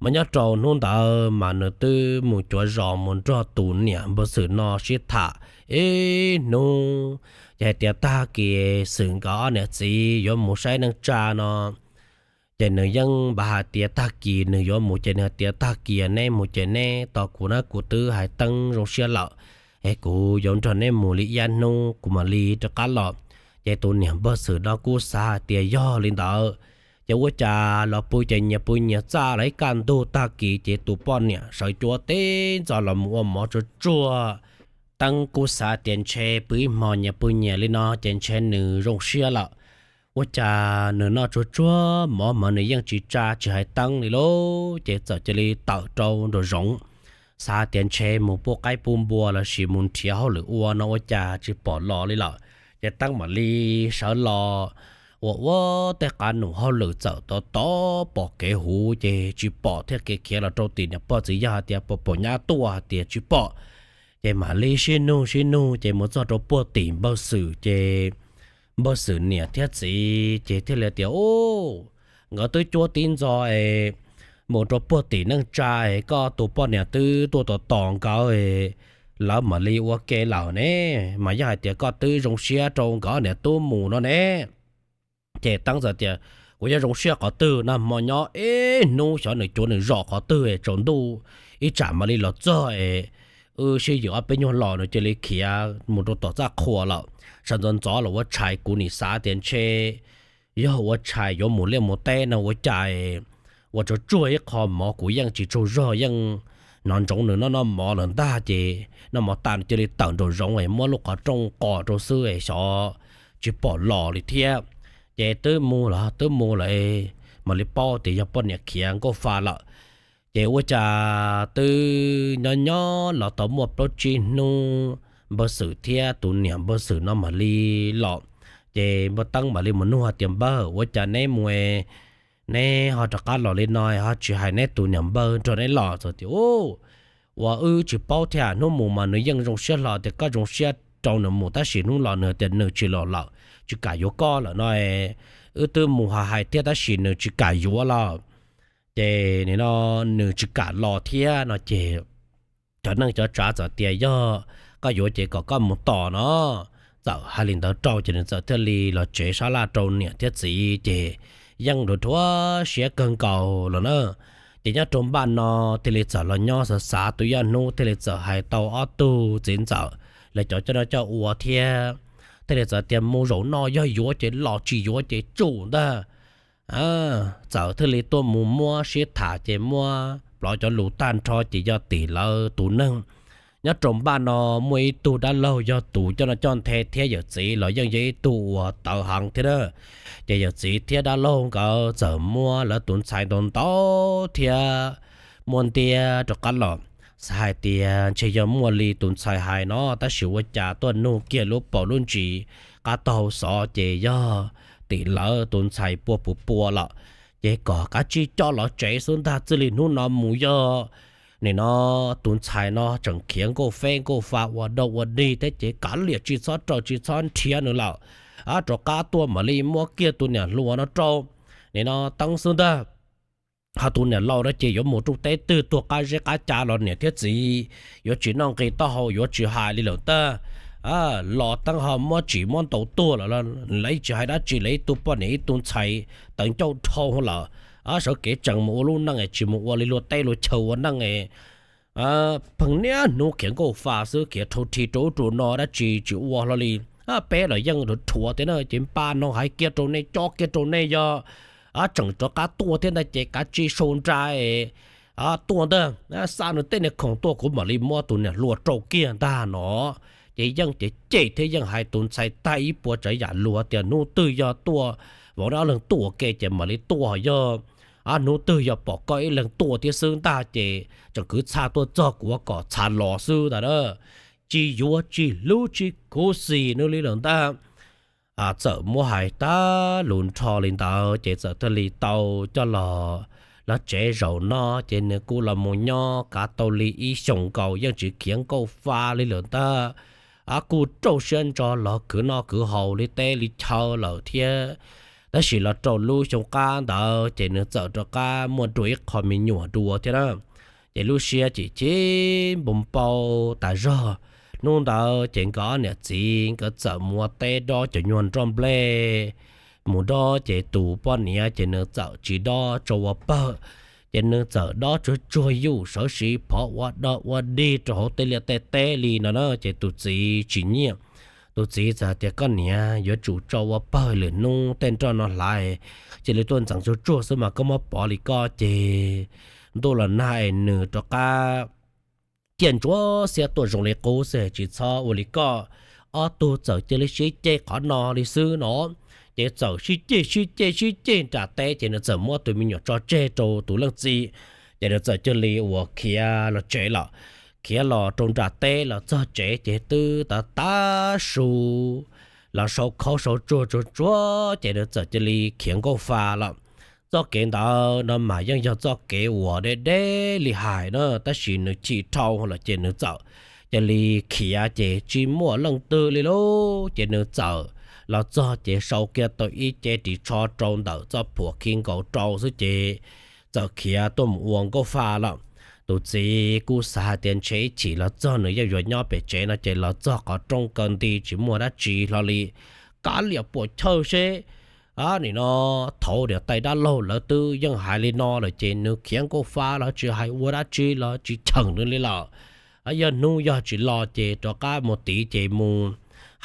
Mas nyob rau hnub ntawd mas nws twb mus cuav zos mus nrog tus niam npawg Xwm no sib tham ib hnub, ces hais tias tag kis Xwm nkawd ob niam txiv yuav mus saib neej tsa no. Ces nws yeej npaj hais tias tag kis nws yuav mus ces nws hais tias tag kis neb mus ces neb tos kuv na, kuv twb hais Teeb zoo siab lawm es kuv yuav nrog neb mus li ib hnub kuv mam li rov qab los. Ces tus niam npawg Xwm no kuj xav hais tias yog li ntawd, ces ua cas los pw ces nyias pw nyias txaj los ib kaj ntug, tag kis ces tus poj niam sawv cuab teb ntxov los mus ua mov tsuag tsuag. Teeb kuj xav tias ntshe pw ib hmo nyias pw nyias li no ces ntshe nws zoo siab lawm. Ua cas nws noj tsuag tsuag mov mas nws yeej tsis tsa tsis hais Teeb li lauj, ces txawm cia li tawm rau nraum zoov, xav tias ntshe mus pub qaib pub npua lossis mus nrhiav hauj lwm ua no ua cas tsis pom los li lawm. Ces Teeb mam li sawv los ua ua tej qav num hauj lwm txawm tod tod pom kev huv ces tsis pom thiaj khiav khiav los rau tim niam pog txiv yawg hais tias pom pom nyab tuaj hais tias tsis pom. Ces mam li sib nug sib nug ces mus txog rau puag tim npawg Xwm ces npawg Xwm niam thiab txiv ces thiaj li tias, Ub, nkawd twb cuab tib ntxov es mus rau puag tim neej tsa es koj tus poj niam twb tuaj tos tos nkawd es lawv mam li ua ke lawm ne, mas yog hais tias koj twb zoo siab rau nkawd niam tub mus no ne. Ces Teeb txawm tias, Kuv yuav zoo siab qhov twg na, hmo nyob ib hnub xyov nws cuav nws zom qhov twg es tsaus ntuj ib tsam mam li los txog es wb sib yws ob peb nyuag los nws cia li khiav mus rau tom txaj qhua lawm. Sawv ntxov ntxov los ua tshais, kuv nim xav tias ntshe yog ua tshais yuav mus liaj mus teb no ua cas ua tsuag tsuag ib qho mov kuv yeej tsis tsaug zog, yeej hnov ntsoov nws noj noj mov lawm ntag. Ces noj mov tas nws cia li tawm nraum zoov es muab lub qhov rooj qos rau xwb es xyov tsis pom los li thiab. Ces twb mus los twb mus lawm, mam li paub tias yog poj niam khiav nkauj fa lawm. Ces ua cas twb nyob nyob los tau muaj plaub tsib hnub, npawg Xwm thiab tus niam npawg Xwm no mam li los. Ces npawg Teeb mam li mus nug hais tias, Npawg, ua cas neb mus neb ho rov qab los li no ho tsis hais neb tus niam npawg nrog neb los? Txawm tias, Ub, ua wb tsis paub thiab, hnub mus mas nws yeej zoo siab hlo tias koj zoo siab rau nws mus, tab sis hnub los nws tias nws tsis los lawm, tsis kam yuav koj lawm no. Wb twb mus hais hais thiab tab sis nws tsis kam yuav lawm. Ces nim no nws tsis kam los thiab no ces cov neej cov tsav txawm tias, Yog koj yuav ces kom koj mus tos no. Txawm hais li ntawd rau ces nws txawm thiaj li los tsev sab laj rau niam thiab txiv ces yeej dhuav dhuav siab kawg nkaus los na. Ces nyob rau npaj no thiaj li txawm los nyob xav xav tus yaj hnub thiaj li txawm hais tau ob tug txiv ntxawm, lawv cov coj noj coj ua thiab, thiaj li txawm tias mus zaum no yog yuav ces los, tsis yuav ces tsum ntag. Txawm thiaj li tuaj mus muab sib tham ces muab plov cov lus tag nrho ces yog tim lawv tus neeg. Nyob rau npaj no muaj ib tug dab laug yog tus coj noj coj nthe thiab yawm txiv los yeej yog ib tug uas tawv heev thiab na. Ces yawm txiv thiab dab laug nkawd txawm muab lawv tus ntxhais ntaus ntaus thiab muab ntiab rov qab los. Xav hais tias ntshe yog muaj li tus ntxhais hais no tab sis ua cas tuaj nug kiag lub paus lub ntsis qab taug hauv xov ces yog tim lawv tus ntxhais pua puv pua lawm. Ces kom kav tsij coj los tsev xwb ntag, txij li hnub no mus yog nim no tus ntxhais no tseem khiav nkauj feb nkauj fa ua dog ua dig thiab ces kav liam tsis txhob rau tsis txhob nrhiav nws lawm. Rov qab tuaj mam li muab kiag tus niam hluas no rau nim no teeb xwb ntag. Ho tus niam laus no ces yuav mus rau teb twg tuag qab zeb qab cav los niam thiab txiv yuav tsis noj nqi taub hau yuav tsis hais li lawm ntag. Los teeb ho muab tsim muab ntaus tuag lawm, lawv tsis hais dab tsi, lawv ib tug poj niam ib tug ntxhais tawv ncauj dhau lawm. Sawv kev tseem mus ua lub neej es tsis mus ua li luag teb luag chaw ua neej es pheej niaj hnub khiav nkauj fa xwb, khiav rhau rhi rau ub rau no dab tsi tsis ua hlo li. Peb los yeej rhuav thiab na, ces npaj no hais kiag rau nej, cob kiag rau nej, yog tseem rov qab tuaj thiab ntag ces kav tsij sau nra tuaj ntag, xa nws tej niag khoom tuaj kuv mam li muab tus niam hluas rau kiag ntag no. Ces yeej ces cem thiab yeej hais tus ntxhais tag ib puas tsav yam luag tias hnub twg yog tuaj vauv ob leeg tuaj ua ke ces mam li tuaj, yog hnub twg yog pom koj ib leeg tuaj thiab xwb ntag ces tseem kwv txha tuaj txog kuv kom txha los xwb ntag na. Tsis yuav tsis hlub tsis khuv xim nws li lawm ntag. Txawm muab hais tag lus nrho li ntawd ces txawm thiaj li tau coj los lawv tsev zaum no ces nws kuj los mus nyob kav tau li ib xyoos nkaus yeej tsis khiav nkauj fa li lawm ntag. qab kuj rau siab ntso los khwv noj khwv haus li teb li chaw lawm thiab. Tab sis los rau lub xyoo qab ntawd ces nws txawm rov qab muaj dua ib qho me nyuam dua thiab na. Ces lub siab chim chim npau npau tas zog. Hnub ntawd ces nkawd ob niam txiv nkawd txawm mus ua teb dob cov nyuag nroj nplej, mus dob ces tus poj niam ces nws txawm tsis dob tso ua pawg, ces nws txawm dob tsuag tsuag yuj sawv siv phov ua dog ua dig rau hauv tej liaj tej teb li no na. Ces tus txiv tsis nyiam, tus txiv txawm hais tias, Koj niam, yuav tsum tso ua pawg, lwm hnub tej nroj no hlav cia li tuaj ntxeev tsuag tsuag xwb mas koj muab pov li koj ces ntuj los nag es nws rov qab ciaj ntsuav xiab tuaj zoo li qub xwb, tsis txhob ua li koj. Ob tug txawm cia li sib ceg qhov no li xwb no. Ces txawm sib ceg sib ceg sib ceg nram teb, ces nws txawm muab tus me nyuam tso tseg rau tus leej txiv, ces nws txawm cia li uas khiav los tsev lawm. Khiav los rau nram teb los txog tsev ces twb tav tav su los sau khaub sau tsuag tsuag tsuag, ces nws txawm cia li khiav nkauj fa lawm. Txoj kev ntawd no mas yeej yog txoj kev uas deb deb li hais na, tab sis nws chim dhau lawm ces nws txawm cia li khiav ces tsis muaj leej twg li lauj. Ces nws txawm los txog ces sau kiag tau ib ce ris tsho rau ntawm txoj phuam khi nkaus rau xwb ces txawm khiav tuaj mus ua nkauj fa lawm. Tus txiv kuj xav hais tias ntshe ib chim los txog nws yeej yuav nyob pem tsev no ces los txog qhov rooj kaw nti tsis muaj dab tsi hlo li, kav liam puam chawj seb. Nim no thaum niam tais dab laug lawv twb yeej hais li no lawm ces nws khiav nkauj fa los tsis hais ua dab tsi los tsis cheem nws li lawm. Yog hnub yog tsis los ces rov qab mus tid ces mus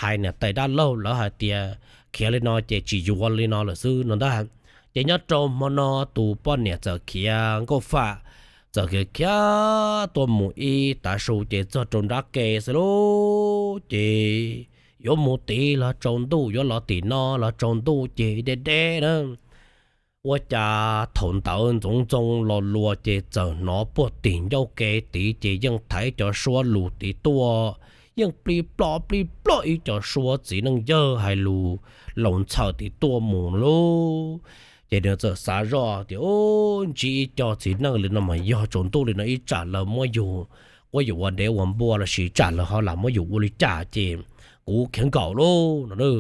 hais niam tais dab laug lawv hais tias khiav li no ces tsis yuav li no lawm xwb no ntag. Ces nyob rau hmo no tus poj niam txawm khiav nkauj fa, txawm khiav khiav tuaj mus ib tav su ces txog rau nrab ke xwb lauj. Ces yuav mus tid los tsaus ntuj, yuav los tim no los tsaus ntuj ces deb deb na. Ua cas thaum ntawd ntxoov ntxoo los luas ces txawm hnov puag tim ncauj ke tid ces yeej thaiv cov suab lus tid tuaj, yeej plig ploj plig ploj ib co suab txiv neej yawg hais lus laus ntxhaws tid tuaj mus lauj. Ces nws txawm xav zoj tias, Ub, ntsib ib co txiv neej li no mas yog tsaus ntuj li no ib tsam lawv muab yus quab yus ua dev ua npua lossis tsam lawv ho lam muab yus ua li cas ces kuv khiav nkaum lauj no.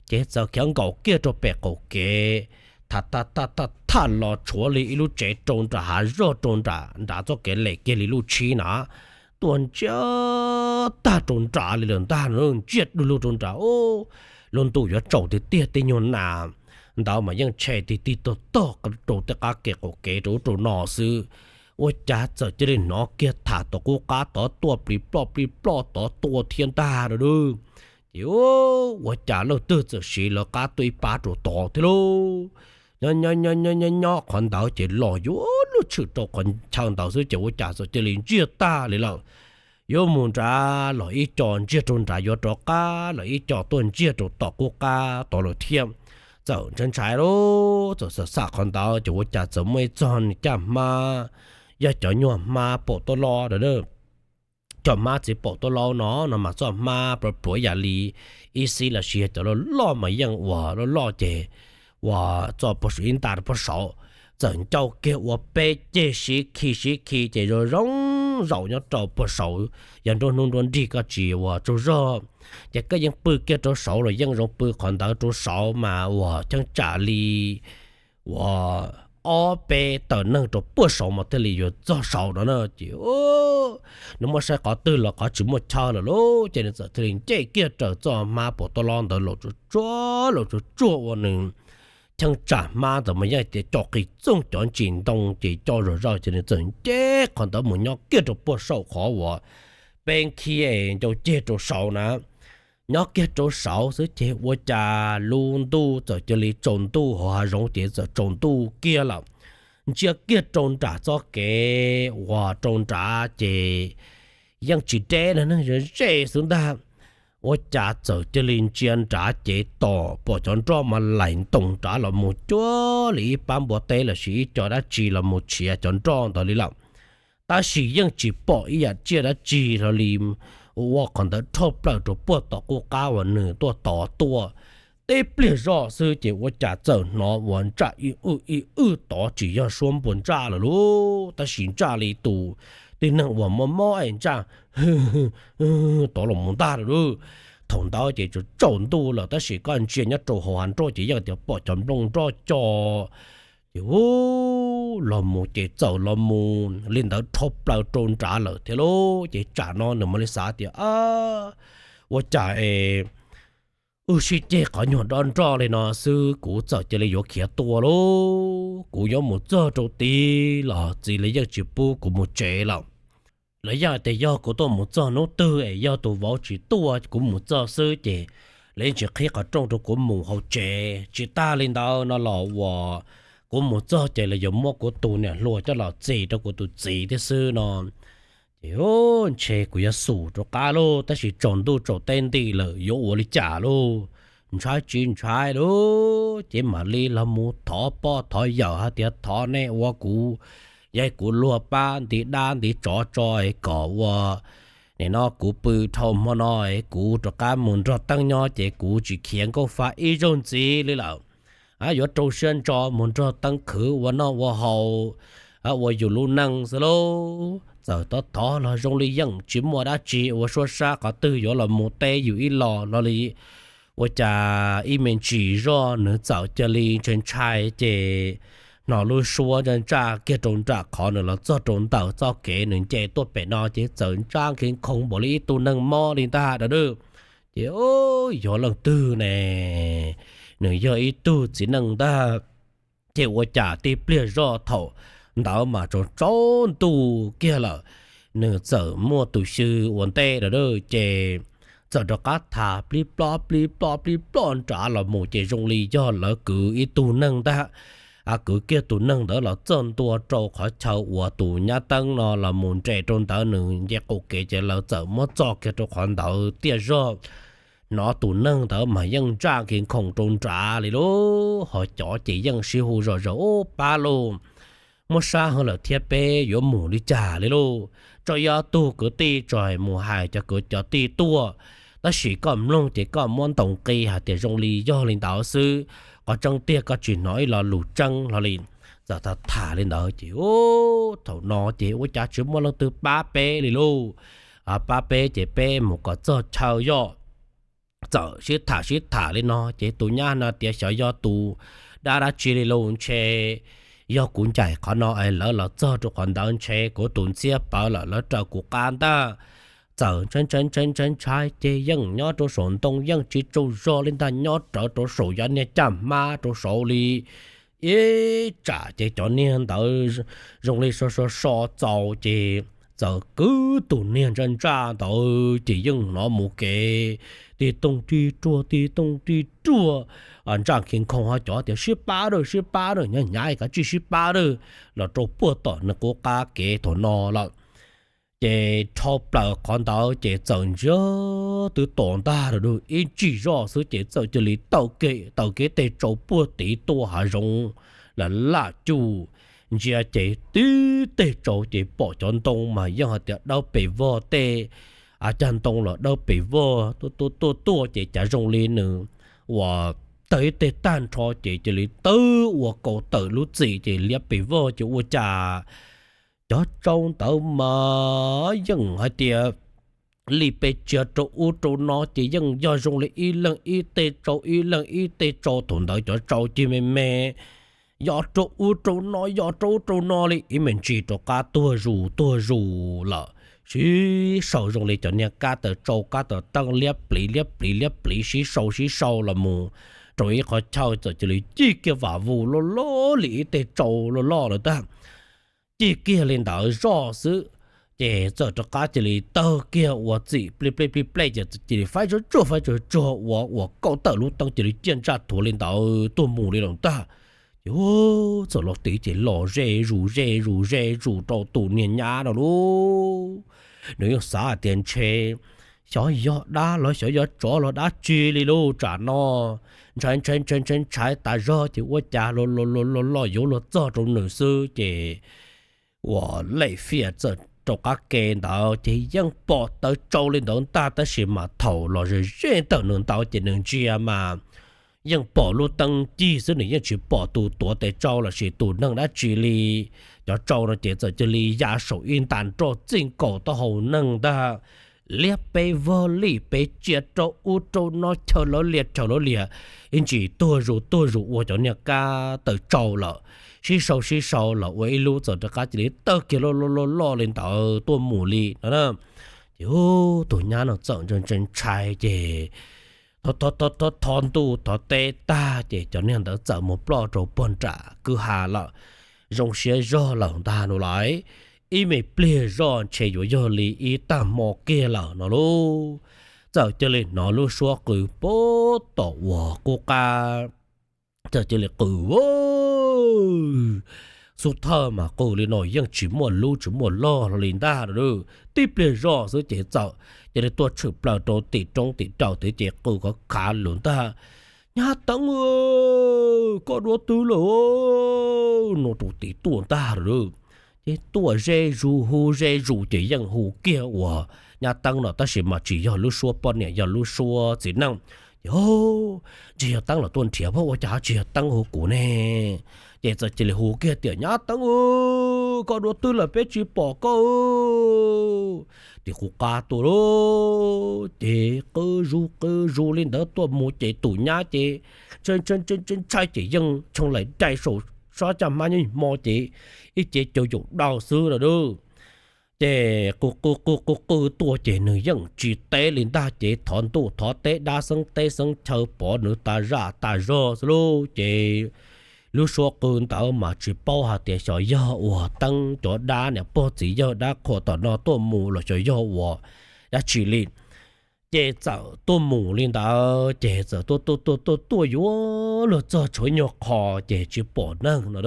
Ces txawm khiav nkaum kiag rau pem qaum kev, tham tham tham tham los tshuav li ib lub tsev rau nram hav zog rau nram nrad txoj kev lem kiag li lub tshib na, tuaj ntsiag tag rau nrad li lawm ntag, ntsiag du lug rau nrad. Lub ntuj yuav tsaus tiag tiag, tej nyuag nas ntawd mas yeej tshem tig tig tog tog rau tej qab ke qaum kev rau ub rau no xwb. Ua cas txawm cia li hnov kiag tham tom qub qab tod tuaj plig ploj plig ploj tod tuaj thiab ntag lauj. Ces ua cas leej twg txawm siv lawv qab tuaj ib pab rau tod thiab lauj. Nyob nyob nyob nyob nyob qhov ntawd ces los yuav luag tshwm rau qhov chaw ntawd xwb ces ua cas txawm cia li ntsiag tag li lawm. Yuav mus nrad los ib co ntsiag rau nrad, yuav rov qab los ib co tuaj ntsiag rau tom qub qab tod lawm thiab. Txawm ntshai ntshai lauj, txawm xam xam qhov ntawd ces ua cas txawm muaj ib txog caj hmab, yog cov nyuag hmab paum tuab lob a. Cov hmab txiv paum tuab lob no no mas txoj hmab pluav pluav yam li ib xib lossis yog cov loj loj mas yeej ua loj loj ces ua txoj puag saum ib nta rau puag saud. Txawm ncauj kiag ua peb ceg sib khi sib khi ces zoo zoo zaum nyob rau puag saud. Yog nruab hnub nruab nrig koj tsis ua tsaug zog ces koj yeej pw kiag rau saud los yeej zoo, pw qhov ntawd rau saud mas ua cheeb tsam li ua ob peb tawm neeg rau puag saud mas thiaj li yuav txog saud no na. Ces nws muab saib qhov twg los qhov tsis muaj chaw lawm lauj, ces nws txawm thiaj li nce kiag raws txoj hmab paum tuab lob ntawd los tsuag tsuag los tsuag tsuag ua nws cheeb tsam hmab ntawd mas yeej tias coj qis txooj cov ntsis ntoo ces coj zom zaws ces nws txawm nce qhov ntawd mus nyob kiag rau puag saum qhov uas peb khi ncauj ceg rau saud na. Nyob kiag rau saud xwb ces ua cas lub ntuj txawm cia li tsaus ntuj, hauv hav zoov ces txawm tsaus ntuj kiag lawm. Ntsia kiag rau nram txoj kev uas rau nrad ces yeej tsis deb na, ze ze xwb ntag. Ua cas txawm cia li ntsia nrad ces tom pom cov nroj mas laim ntoos nrad los mus cuag li ib pab npua teb lossis ib co dab tsi los mus tshiav cov nroj ntawd li lawm. Tab sis yeej tsis pom ib yam tsiaj dab tsi hlo li ua qhov ntawd rhawj plaws rau puag tom qub qab uas nws tuaj tod tuaj. Tib pliag zoj xwb ces ua cas txawm hnov uas ntsaj ib wj ib wj tod, tsis yog suab npua ntsaj lawm lauj, tab sis ntsaj li tus tib neeg uas mob mob es ntsaj tov los mus ntag lawm. Thaum ntawd ces tsaus ntuj lawm tab sis koj ntsia nyob rau hauv hav nroj ces yeej tias pom cov nplooj nroj co. Ces ub, los mus ces txawm los mus li ntawd dhau plaws rau nrad lawm thiab lauj. Ces tsam no nws mam li xav tias, ua cas es wb sib ceg qhov nyuag dob nroj li no xwb kuv txawm cia li yuav khiav tua lauj. Kuv yuav mus txog rau tid los txiv li yeej tsis pub kuv mus tsev lawm. Lawv yeej tias yog kuv tuaj mus txog hnub twg es yog tus vauv tsis tuaj kuv mus txog xwb ces lawv yeej tsis qhib qhov rooj rau kuv mus hauv tsev. Tsis tag li ntawd no los uas kuv mus txog ces lawv yuav muab kuv tus niam hluas coj los txis rau kuv tus txiv thiab xwb no. Ces ntshe kuv yuav xum rov qab lauj, tab sis tsaus ntuj tsaus teb nti lawm yuav ua li cas lauj? Ntshai tsis ntshai lauj, ces mam li los mus thov pog thov yawm hais tias thov nej ua kuv, yog kuv luag pab nti dab nti tsov tso es kom ua, nim no kuv pw dhau hmo no es kuv rov qab mus nrog teeb nyob ces kuv tsis khiav nkauj fa ib zaug ntxiv li lawm. Yuav rau siab ntso mus nrog teeb khwv ua noj ua haus, ua yus lub neej xwb lauj. Txawm thov thov los zoo li yeej tsis muaj dab tsi ua suab sab qhov twg yuav los mus teb yus ib los los li. Ua cas ib me ntsis zoj nws txawm cia li ntshai ntshai ces hnov lub suab ntsaj ntsaj kiag rau nram qhov nws los txog rau ntawm txoj kev nws nce tuaj pem no ces txawm ntsaj nkees khoov npaum li ib tug neeg mob li ntag da. Ces yog leej twg ne? Nws yog ib tug txiv neej ntag. Ces ua cas tib pliag zoj thaum ntawd mas tsaus tsaus ntuj kiag lawm, nws txawm muaj tus xyw ua ntej da ces txawm rov qab tham plib plob plib plob plib plob nrad los mus ces zoo li yog lawv kwv ib tug neeg ntag. Kwv kiag tus neeg ntawd los txog ntua rau qhov chaw uas tus nyab teeb no los mus nres rau ntawd nws nce qaum kev ces lawv txawm muab txo kiag rau qhov ntawd tiaj zog. Hnov tus neeg ntawd mas yeej ntsaj nkees khoov rau nrad li lauj, ho cov ces yeej sib hu zom zaws, Ub pab lauj, muab sab heev lawm thiab peb yuav mus li cas li lauj? Tso ib ob tug kwv tij tso mus hais cov kwv cov tij tuaj, tab sis koj mloog ces koj muab ntaus nqi hais tias zoo li yog li ntawd xwb, qhov tseeb tiag koj tsis hnov ib lo lus tseeb hlo li. Txawm tham tham li ntawd ces thaum no ces ua cas tsis muaj leej twg pab peb li lauj. Pab peb ces peb mus kom txog chaw yog. Txawm sib tham sib tham li no ces tus nyab no tias xyov yog tus dab dab tsi li lauj, ntshe yog kuv ncaim qhov no es lawv los txog rau qhov ntawd ntshe kuv tus ntxhiab pawv lawm lawv raws kuv qab ntag. Txawm ntshai ntshai ntshai ntshai ntshai ces yeej nyob rau saum ntoo yeej tsis tsaug zog li ntag, nyob rawv rau saum cov niag caj hmab rau saud li. Ib tsam ces cov niag ntawd zoo li so so so txaus ces txawm kwv tus niag ntsaj ntsaj ntawd ces yeej hnov mus kev tij tooj tij ruag tij tooj tij ruag. Ntsaj nkees khoov ho cov tias sib pab lawm sib pab lawm, hnyav hnyav kav tsij sib pab lawm, los rau puag tom nws qub qab kev thaum no lawm. Ces dhau plaws qhov ntawd ces txawm ntsia twb tom ntag lawm ib ntsis zoj xwb ces txawm cia li taw kev taw kev tej tsau puag tid tuaj hav zoov lawm laj cuj. Ntsia ces tib teg tsau ces pom cov ntoo mas yeej hais tias dawb pes vog tej, cag ntoo los dawb pes vog tuaj tuaj tuaj ces cav zoo li nws uas tawg ib teg tag nrho ces cia li tawg ua kaus tawm lub txim ces liab pes vog ces ua cas cov tsau ntawd mas yeej hais tias li pes tsiav rau ub rau no ces yeej yog zoo li ib leeg ib teg tsau ib leeg ib teg tsau. Thaum ntawd cov tsau cig me me yos rau ub rau no yos rau ub rau no li ib me ntsis rov qab tuag zus tuag zus lawm. Sib sau zoo li cov niag kab taws tsau kab taws teeb liab pliv liab pliv liab pliv sib sau sib sau los mus rau ib qhov chaw txawm cia li cig kiag vam vus loj loj li ib teg tsau loj loj lawm ntag. Cig kiag li ntawd zoj xwb ces txawm rov qab cia li tawg kiag ua txim plij plej plij plej ces cia li faib tsuag tsuag faib tsuag tsuag ua ua kaus tawm lub teeb cia li ciaj ntsaj thuav li ntawd tuaj mus li lawm ntag. Ces txawm los tid ces los ze zus ze zus ze zus rau tus niag nyab no lauj. Nws yeej xav hais tias ntshe xyov yog dab los xyov yog tsov los dab tsi li lauj, tsam no ntshai ntshai ntshai ntshai ntshai tas zog ces ua cas los los los los yuav luag txog rau nws xwb ces uas lej fiaj txawm rau qab ke ntawd ces yeej pom tawv tsau li ntawd ntag tab sis mas thaum los ze ze ntawm nws ntawd ces nws ntsia mas yeej pom lub teeb cig xwb, nws yeej tsis pom tus tuav tes tsau lossis tus neeg dab tsi li. Cov tsau no ces txawm cia li ya saum ib nta nroj txij nkaus taub hau neeg ntag, liab peb vog lij peb tsiaj rau ub rau no chaw lawv lias chaw lawv lias, ib ntsis tuag zus tuag zus ua cov niag kab taw tsau lawm, sib sau sib sau los ua ib lub txawm rov qab cia li tawg kiag loj loj loj li ntawd tuaj mus li no. Ces tus nyab no txawm ntshai ntshai ces thov ntuj thov teb tag ces cov niag ntawd txawm mus ploj rau puag nram kwj ha lawm, zoo siab zog lawm ntag no lais. Ib me pliag zoj ntshe yuav yog li ib tag hmo kiag lawm no lauj. Txawm cia li hnov lub suab qw pab tom uas qub qab, txawm cia li qw xub thawj mas qw li no yeej tsis muaj lub tsis muaj log li ntag. Tib pliag zoj xwb ces txawm cia li tuaj tshwm plaws rau tim roob tim rau thiab ces qw khov khav lus ntag, Nyab Teeb, koj dua twg lawm? No tus tid tuaj ntag. Ces tuaj ze zus hu ze zus ces yeej hu kiag uas Nyab Teeb no tab sis mas tsis yog lub suab poj niam, yog lub suab txiv neej. Ces, Ntsis yog Teeb los tuaj nrhiav, ua cas tsis yog Teeb hu kuv ne? Ces txawm cia li hu kiag tias, Nyab Teeb, koj dua twg lawm peb tsis pom koj? Tim qub qab tuaj lauj. Ces qw zus qw zus li ntawd tuaj mus ces tus nyab ces ntshai ces yeej tshooj laim dai saum sab caj hmab nyob hmo ces ib ce cau yaum dau xwb lawm. Ces qw qw qw qw qw tuaj ces nws yeej tsis teb li ntag ces thov ntuj thov teb dab xeeb teb xeeb chaw pov nws tas zaj tas zog xwb lauj. Ces lub suab qw ntawd mas tsis paub hais tias xyov yog uas Teeb cov dab niam pog txiv yawg dab qhuas tom no tuaj mus los xyov yog uas dab tsi li. Ces txawm tuaj mus li ntawd ces txawm tuaj tuaj tuaj tuaj tuaj yuav luag txog tshuav nyuag qho ces tsis pom neeg no.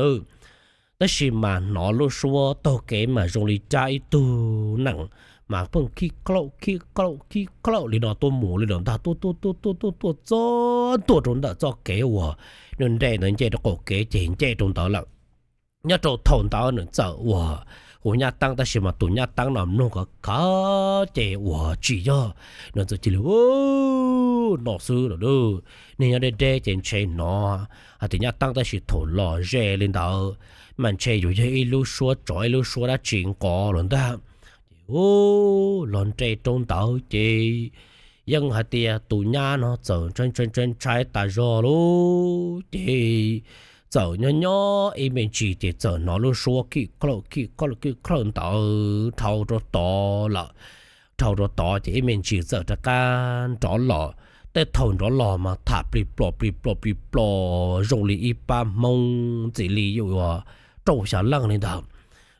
Tab sis mas hnov lub suab taug kev mas zoo li cab ib tug nees mas pheej khib khlaum khib khlaum khib khlaum li no tuaj mus li no ntag. Tuaj tuaj tuaj tuaj tuaj tuaj txog ntua rau ntawm txoj kev uas nws nres ntawd nce rau qaum kev ces nce rau ntawd lawm. Nyob rau thaum ntawd nws txawm uas hu Nyab Teeb tab sis mas tus Nyab Teeb no mloog khov khav ces uas tsis yog, nws txawm cia li no xwb lawm. Neeg nyob deb deb ces ntshe hnov hais tias Nyab Teeb tab sis thaum los ze li ntawd mas ntshe yuav yog ib lub suab tsov ib lub suab dab tsi nqos lawm ntag. Ces los nres rau ntawd ces yeej hais tias tus nyab no txawm ntshai ntshai ntshai tas zog lauj. Ces txawm nyob nyob ib me ntsis ces txawm hnov lub suab khib khlaum khib khlaum khib khlaum ntawd dhau rau tod lawm. Dhau rau tod ces ib me ntsis txawm rov qab nrov los. Tej thaum nrov los mas tham plig plom plig plom plig plom zoo li ib pab Hmoob ntxim li yuav rau xya leej li ntawd.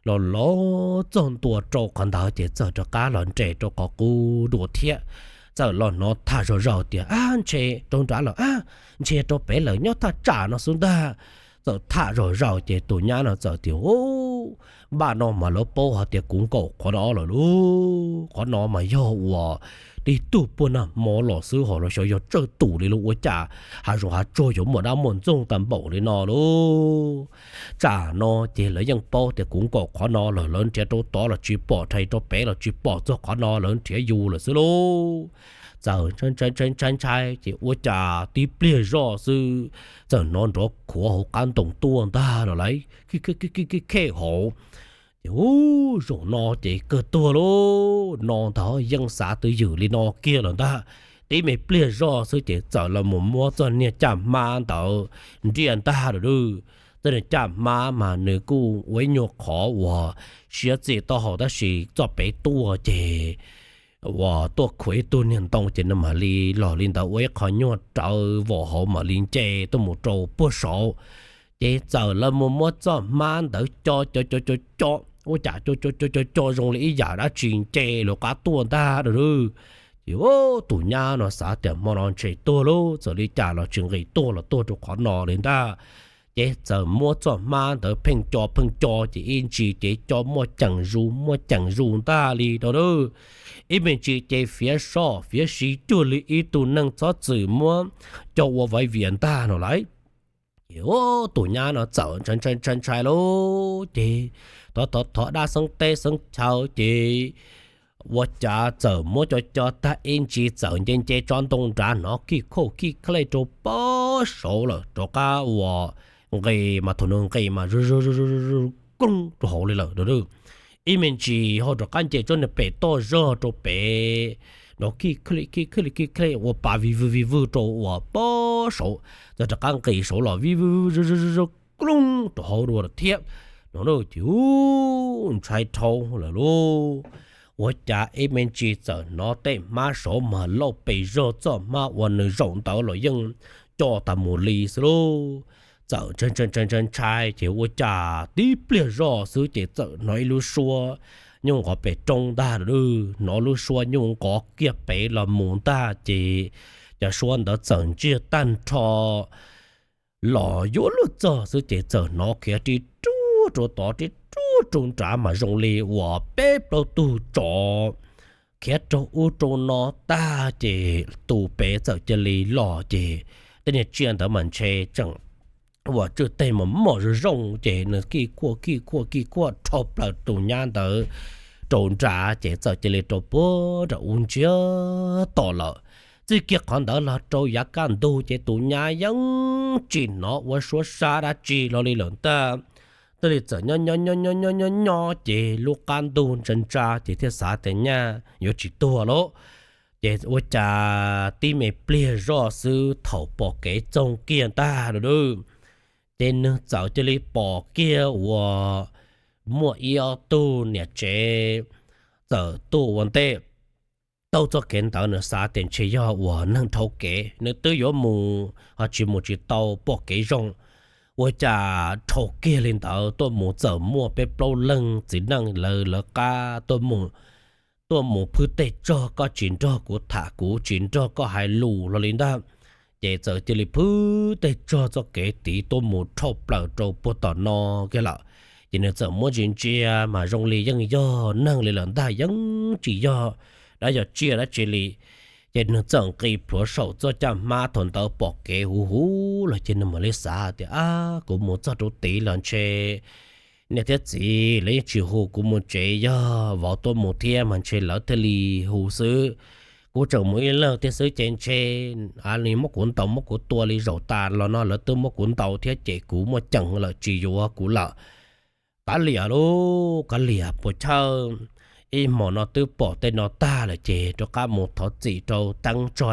Los los txog ntua rau qhov ntawd ces txawm rov qab los nres rau qhov qub dua thiab. Txawm los hnov tham zom zaws tias, Ab, ntshe rau nrad lawm, ab, ntshe rau pem lawm, nyob thaj tsam no xwb ntag. Txawm tham zom zaws ces tus nyab no txawm tias, Ub, npaj no mas lawv paub hais tias kuv nkaum qhov no lawm lauj. Qhov no mas yog uas tib tug puag nag hmo los xwb hos los xyov yog tsawg tus li lauj, ua cas hav zoov hav tsuag yuav muaj dab muaj ntxoog tag npaum li no lauj. Tsam no ces lawv yeej paub tias kuv nkaum qhov no lawm, lawv nrhiav rau tod los tsis pom, rhais rau pem los tsis pom, txog qhov no lawv nrhiav yus lawm xwb lauj. Txawm ntshai ntshai ces ua cas tib pliag zoj xwb txawm hnov nrov khuav hauv qab ntoo tuaj ntag no lauj. Khib kheb hauv. Ces ub, zaum no ces kawg tuag lauj no ntag, yeej xav twj ywm li no kiag lawm ntag. Tib me pliag zoj xwb ces txawm los mus muab txoj niag caj hmab ntawd nriaj ntag lawm. Txoj niag caj hmab mas nws kuj ua ib nyuag qhov uas siab txij taub hau tab sis txoj pem tuaj ces uas tuaj khuam ib tug niag ntoo ces nws mam li los li ntawd ua ib qho nyuag rawv vom hauv mam li nce tuaj mus rau puag saud. Ces txawm lawv mus muab txoj hmab ntawd co co co co co, ua cas co co co co co zoo li ib yam dab tsi nce lawv qab tuaj ntag lawm. Ces tus nyab no xav tias hmo no ntshe tuag lauj, txawm li cas los tsis nqis tuag los tuag rau qhov no li ntag. Ces txawm muab txoj hmab ntawd pheej co pheej co ces ib ntsis ces co muaj ceem zus muaj ceem zus ntag li no. Ib me ntsis ces fiav soj fiav si cuag li ib tug neeg txhob txwm muab co ua vaiv vias ntag no lauj. Ces tus nyab no txawm ntshai ntshai ntshai ntshai lauj, ces thov thov thov dab xeeb teb xeeb chaw ces ua cas txawm muab cov cov tag ib ntsis txawm nce nce tsob ntoo nrad hnov kij khuj kij khlej rau pob saud lawm rov qab uas nqis mas thaum nws nqis mas koob rau hauv li lawm. Ib me ntsis ho rov qab nce tsob niag pem toj zog rau pem, nrov kij khlej kij khlej kij khlej ua pa vij vwj vij vwj rau uas pob saud, txawm rov qab nqis saud los vij vwj vwj koob rau hauv dua lawm thiab no ces ntshai dhau lawm lauj. Ua cas ib me ntsis txawm hnov tej hmab saud mas lauj pes zog txoj hmab uas nws zaum ntawd los yeej co tas mus li xwb lauj. Txawm ntshai ntshai ntshai ntshai ces ua cas tib pliag zoj xwb ces txawm hnov ib lub suab nyuj nqov pem roob ntag lawm. Hnov lub suab nyuj nqov kiag pem los mus ntag ces cov suab ntawd txawm ntsiag tag nrho los yuav luag txog xwb ces txawm hnov khiav ri ruaj rau tod ri ruaj rau nrad mas zoo li uas peb plaub tug tsov khiav rau ub rau no tag ces tus pem txawm cia li los ces tej niag tsiaj ntawd mas ntshe tseem uas tswj teg mas moj zoo zoo ces nws kij khuaj kij khuaj kij khuaj rhau plaws tus nyab ntawd rau nrad ces txawm cia li rau puag nram ub ntsiag to lawm. Txij kiag qhov ntawd los rau yav kaj ntug ces tus nyab yeej tsis hnov ua suab sab dab tsi los li lawm ntag. Thiaj li txawm nyob nyob nyob nyob nyob nyob nyob ces lub qab ntuj ntsa ntsa ces thiaj xav tias nyaj yuav tsis tuag lauj. Ces ua cas tib me pliag zoj xwb thaum pom kev txoog kiag ntag lawm, ces nws txawm cia li pom kiag uas muaj ib ob tug niam tsev txawm tuaj ua ntej taug txoj kev ntawd. Nws xav tias ntshe yog uas neeg dhau kev, nws twb yuav mus ho tsis mus tsis tau pom kev zoo. Ua cas dhau kiag li ntawd tuaj mus txawm muaj peb plaub leeg txiv neej lawv lawv qab tuaj mus tuaj mus phwb tej tsog, koj tsis nrog kuv tham, kuv tsis nrog koj hais lus los li ntag. Ces txawm cia li phwb tej tsog txoj kev tid tuaj mus rhau plaws rau puag tom no kiag lawm. Ces nws txawm muab ntsia ntsia mas zoo li yeej yog neeg li lawm ntag, yeej tsis yog dab yog tsiaj dab tsi li. Ces nws txawm nqis plhuav saum txoj caj hmab thaum ntawd pom kev huv huv los ces nws mam li xav tias, ab, kuv mus txog rau tid los ntshe niam thiab txiv lawv yeej tsis hu kuv mus tsev, yog vauv tuaj mus thiab mas ntshe lawv thiaj li hu xwb. Kuv tseem mus ib leeg thiab xwb ces ntshe muab kuv ntaus muab kuv tua li zaum tas los no lawv twb muab kuv ntaus thiab ces kuv muaj ceem lawm tsis yuav kuv lawm. Kav liam lauj, kav liam puas chawj, ib hmo no twb pom tej no tag lawm ces rov qab mus thov txim rau teeb tso,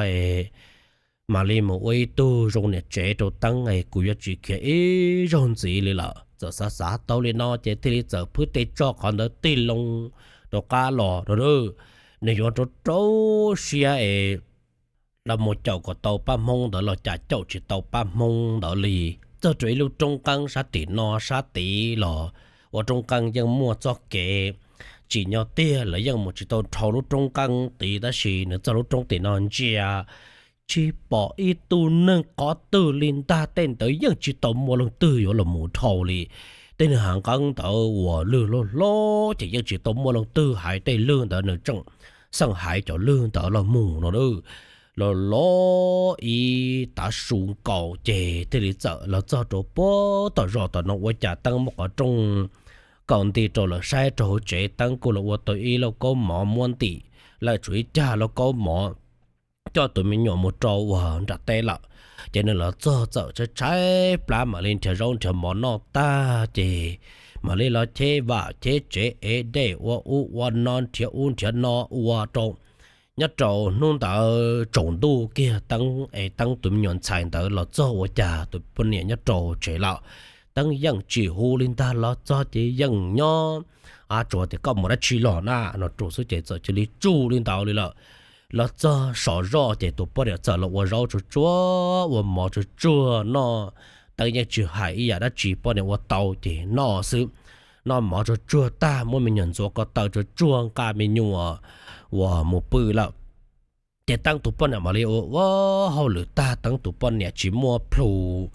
mam li mus ua ib tug zoo niam tsev rau teeb es kuv yuav tsis khiav ib zaug ntxiv li lawm. Txawm xav xav tau li no ces thiaj li txawm phwb tej tsog qhov ntawd tig loo rov qab los rau. Nws yuav rau rau siab es los mus caum kom tau pab Hmoob ntawd los cas caum tsis tau pab Hmoob ntawd li. Txog rau ib lub roob qeeb sab tim no sab tid los ua roob qeeb yeej muaj txoj kev tsim nyog tiag, lawv yeej mus tsis tau dhau lub roob qeeb tid, tab sis nws txog lub roob tim no ntsia tsis pom ib tug neeg qhov twg li ntag. Tej ntawd yeej tsis tau muaj leej twg yuav los mus dhau li. Tej neeg hav nqeeb ntawd uas lwg hlob hlob ces yeej tsis tau muaj leej twg hais, tej lwg ntawd nws tseem xeem hais cov lwg ntawd los mus no. Los los ib tav su nkaus ces thiaj li txawm los txog rau puag tom zos tom no ua cas teeb muab qhov rooj kaum nti rau lawm, saib rau hauv tsev teeb kuj los ua tau ib lauj kaub mov muab ntim lawm, tshuav ib cag lauj kaub mov coj tus me nyuam mus rau uas nram teb lawm. Ces nws los txog txawm tshaib tshaib plab mam li nrhiav zaub nrhiav mov noj tag ces mam li los cheb vam cheb tsev ev dej ua ub ua no nrhiav ub nrhiav no ua rau nyob rau hnub ntawd tsaus ntuj kiag teeb es teeb tus me nyuam ntxhais ntawd los txog ua cas tus poj niam nyob rau tsev lawm. Teeb yeej tsis hu li ntag, los txog ces yeej nyob, tsuas tias koj mus dab tsi los na no rau xwb ces txawm cia li tsuj li ntawd li lawm. Los txog sov zoj ces tus poj niam txawm los ua zaub tsuag tsuag ua mov tsuag tsuag noj. Teeb yeej tsis hais ib yam dab tsi, poj niam ua tau ces noj xwb. Noj mov tsuag tsuag tag muab me nyuam ntxuav ko taw tsuag tsuag nqa me nyuam uas mus pw lawm. Ces teeb tus poj niam mam li ua ua hauj lwm tag, teeb tus poj niam tsis muaj plhus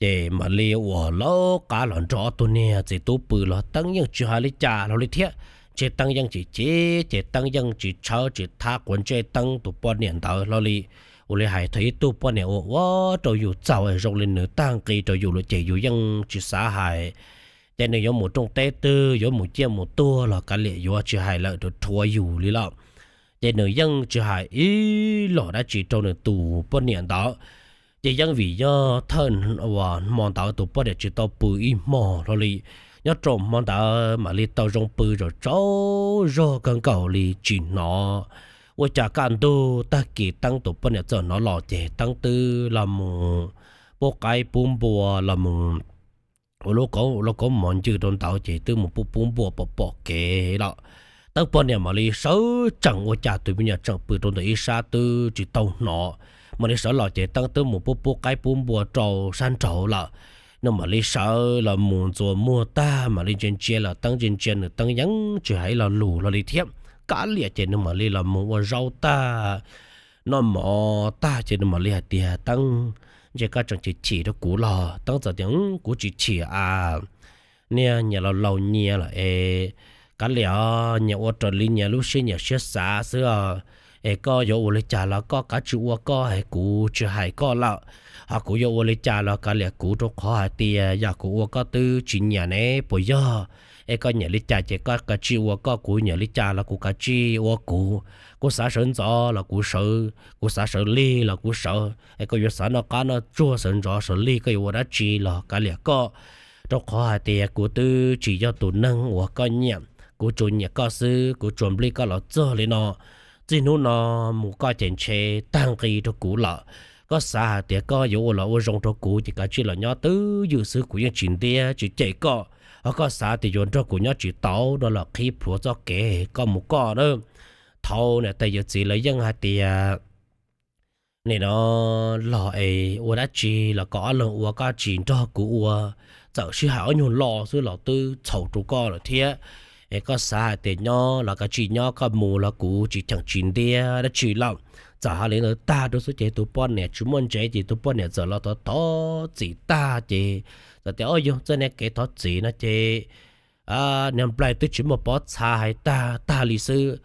ces mam li uas lawv qab los nrog ob tug niag txiv tub pw los teeb yeej tsis hais li cas hlo li thiab. Ntshe teeb yeej tsis chim ces teeb yeej tsis tshawb tsis thab quav ntsej teeb tus poj niam ntawd hlo li. Ua li hais thaum ib tug poj niam uas ua rau yus txaus zoo li nws tag nqi rau yus lawm ces yus yeej tsis xav hais Ces nws yuav mus rooj teb twg, yuav mus ciaj mus tuag los kav liam yuav tsis hais lawm, rhuav yus li lawm. Ces nws yeej tsis hais ib los dab tsi rau nws tus poj niam ntawd. Ces yeej vim yog thawj hmo ntawd tus poj niam tsis tau pw ib hmo hlo li, nyob rau hmo ntawd mam li tau zoo pw zam tsaub zog kawg nkaus li tsis hnov. Ua cas kaj ntug tag kis teeb tus poj niam txawm hnov los ces teeb twb los mus pub qaib pub npua los mus ua lub lauj kaub mov ncw rau ntawd ces twb mus pub pub npua pom pom kev lawm. Teeb poj niam mam li sawv tsees, ua cas tus me nyuam tseem pw rau ntawm ib sab twb tsis tau hnov. Mam li sawv los ces teeb twb mus pub pub qaib pub npua rau sab nraud lawm. Nws mam li sawv los mus ntxuas muag tag mam li ntsia ntsia los teeb ntsia ntsia nws teeb yeej tsis hais ib lo lus hlo li thiab. Kav liam ces nws mam li los mus ua zaub tag noj mov tag ces nws mam li hais tias, Teeb, ntshe koj tseem chim chim rau kuv los? Teeb txawm tias, Kuv tsis chim a, niag nyias laus laus nyias lawm es kav liam nyias ua raws li nyias lub siab nyias siab xav xwb os. Es koj yuav ua li cas los koj kav tsij ua koj, es kuv tsis hais koj lawm. Ho kuv yuav ua li cas los kav liam kuv, rau qhov hais tias yog kuv ua koj twb tsis nyiam ne puas yog? Es koj nyiam li cas ces koj kav tsij ua koj, kuv nyiam li cas los kuv kav tsij ua kuv. Kuv xav sawv ntxov los kuv sawv, kuv xav sawv lig los kuv sawv. Es koj yuav xav noj qab noj tsuag sawv ntxov sawv lig, koj yuav ua dab tsi los kav liam koj, rau qhov hais tias kuv twb tsis yog tus neeg uas koj nyiam. Kuv tsuas nyiam koj xwb, kuv tsuas nplij koj los txog li no. Txij hnub no mus koj ces ntshe tag nqi rau kuv lawm. Koj xav hais tias koj yuav ua los ua zoo rau kuv ces kav tsij los nyob twj ywm xwb, kuv yeej tsis ntiab tsis cem koj. Ho koj xav tias yuav nrog kuv nyob tsis tau no los qhib plhuav txoj kev, koj mus koj na. Thaum niam tais yawm txiv lawv yeej hais tias, Nim no los es ua dab tsi los kom ob leeg ua, koj tsis nrog kuv ua. Txawm sib hais ob nyuag lo xwb los twb txhaum rau koj lawm thiab. Es koj xav hais tias nyob los kav tsij nyob, koj mus los kuv tsis cheem tsis ntiab dab tsi lawm. Txawm hais li ntawd tag rau xwb ces tus poj niam tsis muaj ntsev ces tus poj niam txawm los thov thov txim tag ces txawm tias, Au yog txoj niag kev thov txim no ces niag nplaig twb tsis muaj pob txha, hais tag tag li xwb.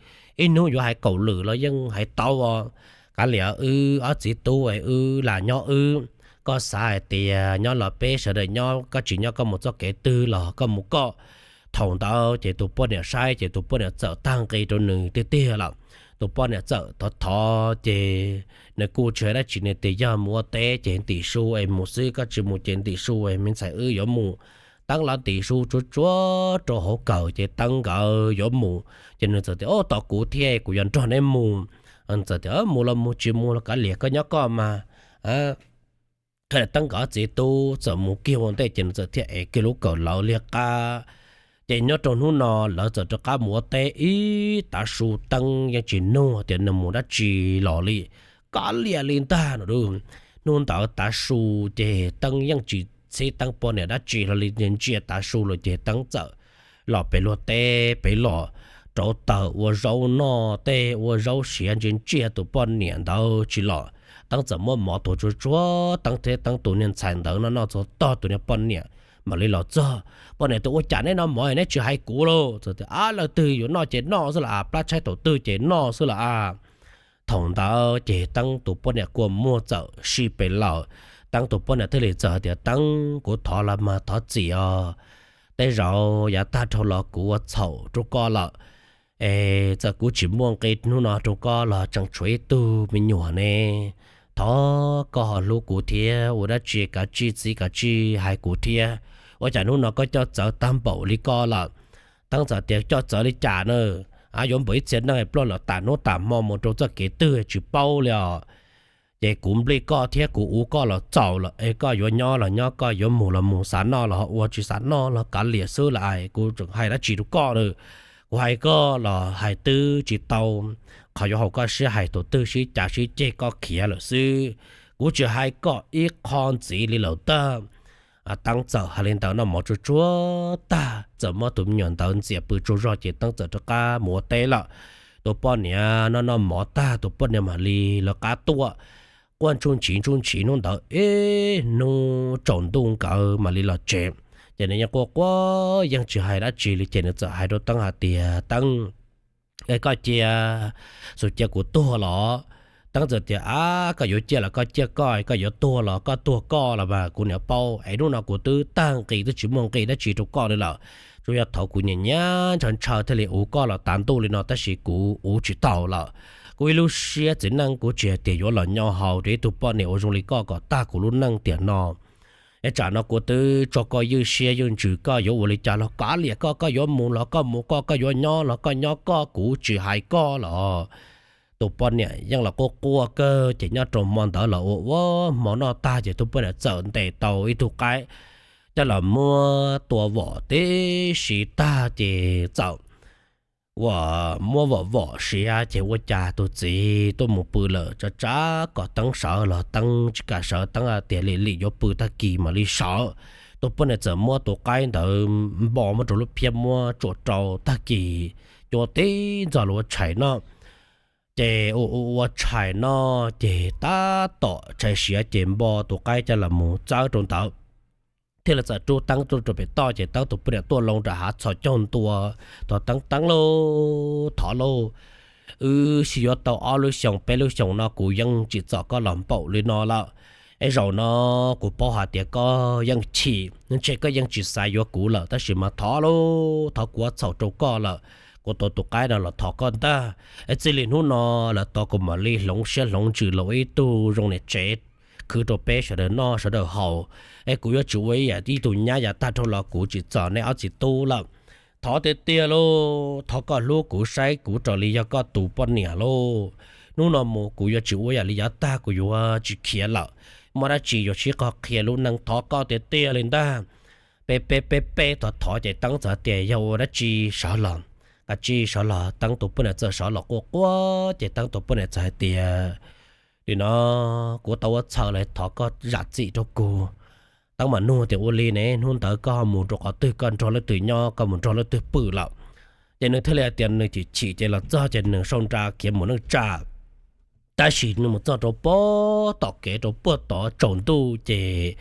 Ib hnub yuav hais kaum lwm los yeej hais tau os. Kav liam wb ob txiv tub es wb lam nyob wb. Koj xav hais tias nyob los peb sawv daws nyob, koj tsis nyob koj mus txoj kev twg los koj mus koj. Thaum ntawd ces tus poj niam saib ces tus poj niam txawm tag nqi rau nws tiag tiag lawm. Tus poj niam txawm thov thov ces nws kuj tsis hais dab tsi, nws tias yog mus ua teb ces ntim su es mus xwb, koj tsis mus ces ntim su es me ntxhais wb yuav mus. Teeb los ntim su tsuag tsuag rau hauv kawm ces Teeb nkawd yuav mus ces nws txawm tias, Au, tos kuv thiab kuv yuav nrog neb mus. Txawm tias, Mus los mus, tsis mus los kav liam, koj nyob koj mas. Teeb nkawd txiv tub txawm mus kiag ua ntej ces nws txawm thiaj ev kiag lub kawm lawv liag qab. Ces nyob rau hnub no lawv txawm rov qab mus ua teb ib tav su, Teeb yeej tsis nug tias nws mus dab tsi los li, kav liam li ntag no. Hnub ntawd tav su ces Teeb yeej tsis txhib Teeb poj niam dab tsi hlo li, ntsia tav su lawm ces Teeb txawm los pem luag teb pem los rauv taws ua zaub noj, tej ua zaub siav ntsia ntsia tus poj niam ntawd tsis los. Teeb txawm muab mov tuav tsuag tsuag, Teeb thiab Teeb tus niag ntxhais ntawd noj noj txog tog tus niag poj niam mam li los txog. Poj niam tias, Ua cas neb noj mov neb tsis hais kuv lauj? Txawm tias, Ab, leej twg yuav noj ces noj xwb las, plab tshaib taus twg ces noj xwb las. Thaum ntawd ces Teeb tus poj niam kua muag txawm sij pem lawm. Teeb tus poj niam thiaj li txawm hais tias, Teeb, kuv thov los mas thov txim os. Tej zaum yav tag dhau los kuv ua txhaum rau koj lawm. Es txawm kuv tsis muaj nqi hnub no rau koj los tseem tshuav ib tug me nyuam ne. Thov koj ho hlub kuv thiab, ua dab tsi kav tsij txib kav tsij hais kuv thiab. Ua cas hnub no koj coj txawv tag npaum li koj lawm? Teeb txawm tias, Coj txawv li cas na? Yuav npaum ib txhia neeg ploj lawm tas hnub tas hmo mus rau txoj kev twg tsis paub li os. Ces kuv nplij koj thiab kuv ua koj los txaus lawm, es koj yuav nyob los nyob, koj yuav mus los mus, xav noj los ho ua, tsis xav noj los kav liam xwb las. Kuv tseem hais dab tsi rau koj na? Kuv hais koj los hais twb tsis tau, qhov yuav haum koj sib hais tus twg sib cav sib ceg koj khiav lawm xwb. Kuv tsis hais koj ib qho ntxiv li lawm tag. Teeb txawm hais li ntawd noj mov tsuag tsuag tag txawm muab tus me nyuam ntawd ntxias pw tsaug zog ces Teeb txawm rov qab mus ua teb lawm. Tus poj niam noj noj mov tag tus poj niam mam li lawv qab tuaj. Quaj ntsuj ntsiv ntsuj ntsiv hnub ntawd ib hnub tsaus ntuj nkawd mam li los tsev. Ces nws yeej quaj quaj yeej tsis hais dab tsi li ces nws txawm hais rau Teeb hais tias, Teeb, es koj cia, xus cia kuv tuag los? Teeb txawm tias, Ab, koj yuav ciaj los koj ciaj koj, koj yuav tuag los koj tuag koj los mas kuv niam paub es hnub no kuv twb tag nqi twb tsis muaj nqi dab tsi rau koj li lawm. Tsuas yog thaum kuv nyiam nyiam ntshaw ntshaw thiaj li uv koj los tav ntuj li no tab sis kuv uv tsis tau lawm. Kuv ib lub siab txiv neej kuv tsis hais tias yuav los nyo haus rau ib tug poj niam uas zoo li koj kom tag kuv lub neej tiam no. Es tsam no kuv twb tso koj ywj siab ywj ntsws, koj yuav ua li cas los kav liam koj, koj yuav mus los koj mus koj, koj yuav nyob los koj nyob koj, kuv tsis hais koj los. Tus poj niam yeej los quaj quaj kawg ces nyob rau hmo ntawd los ua ua hmo noj tag ces tus poj niam txawm ntes tau ib tug qaib coj los muab tua vom tib si tag ces txawm ua muab vom vom siav ces ua cas tus txiv tuaj mus pw lawm, tsav tsav kom Teeb sawv los Teeb tsis kam sawv, Teeb tias lim lim yuav pw tag kis mam li sawv. Tus poj niam txawm muab tus qaib ntawd npo muab rau lub phiab muab tsuam rau tag kis cua tib ntxog los ua tshais noj. Ces ua ua tshais noj ces tab tom tshais siav ces npo tus qaib coj los mus txawb rau ntawd thiaj li txawm rub Teeb rau pem toj ces Teeb tus poj niam tuaj loo nram hav txhos caug ntua. Thov Teeb, Teeb lauj, thov lauj, wb sib yuav tau ob lub xyoos peb lub xyoos no kuv yeej tsim txom koj los npaum li no lawm. Es zaum no kuv paub hais tias koj yeej chim ntshe koj yeej tsis xav yuav kuv lawm tab sis mas thov lauj, thov kuv ua txhaum rau koj lawm. Kuv tua tus qaib no los thov koj ntag. Es txij li hnub no lawm tod kuv mam li hloov siab hloov ntsws los ib tug zoo niam tsev khwv rau peb sawv daws noj sawv daws haus. Es kuv yuav tsis ua ib yam ib tug nyab yav tag dhau los kuv tsim txom nej ob txiv tub lawm. Thov tiag tiag lauj, thov koj hlub kuv saib kuv raws li yog koj tus poj niam lauj. Hnub no mus kuv yuav tsis ua yam li yav tag, kuv yuav tsis khiav lawm. Muaj dab tsi yuav sib qhov qhia lub neej, thov koj tiag tiag li ntag. Peb peb peb peb thov thov ces Teeb txawm tias yog ua dab tsi sawv los, kav tsij sawv los. Teeb tus poj niam txawm sawv los quaj quaj ces Teeb tus poj niam txawm hais tias, Nim no kuv tau ua txhaum lawm, thov koj zam txim rau kuv. Teeb mam nug tias, Ua li ne, hnub ntawd koj ho mus rau qhov twg, koj nrog leej twg nyob, koj mus nrog leej twg pw lawm? Ces nws thiaj li hais tias nws chim chim ces los txog ces nws sau nra khiav mus neej tsa. Tab sis nws mus txog rau puag tom kev rau puag tod tsaus ntuj ces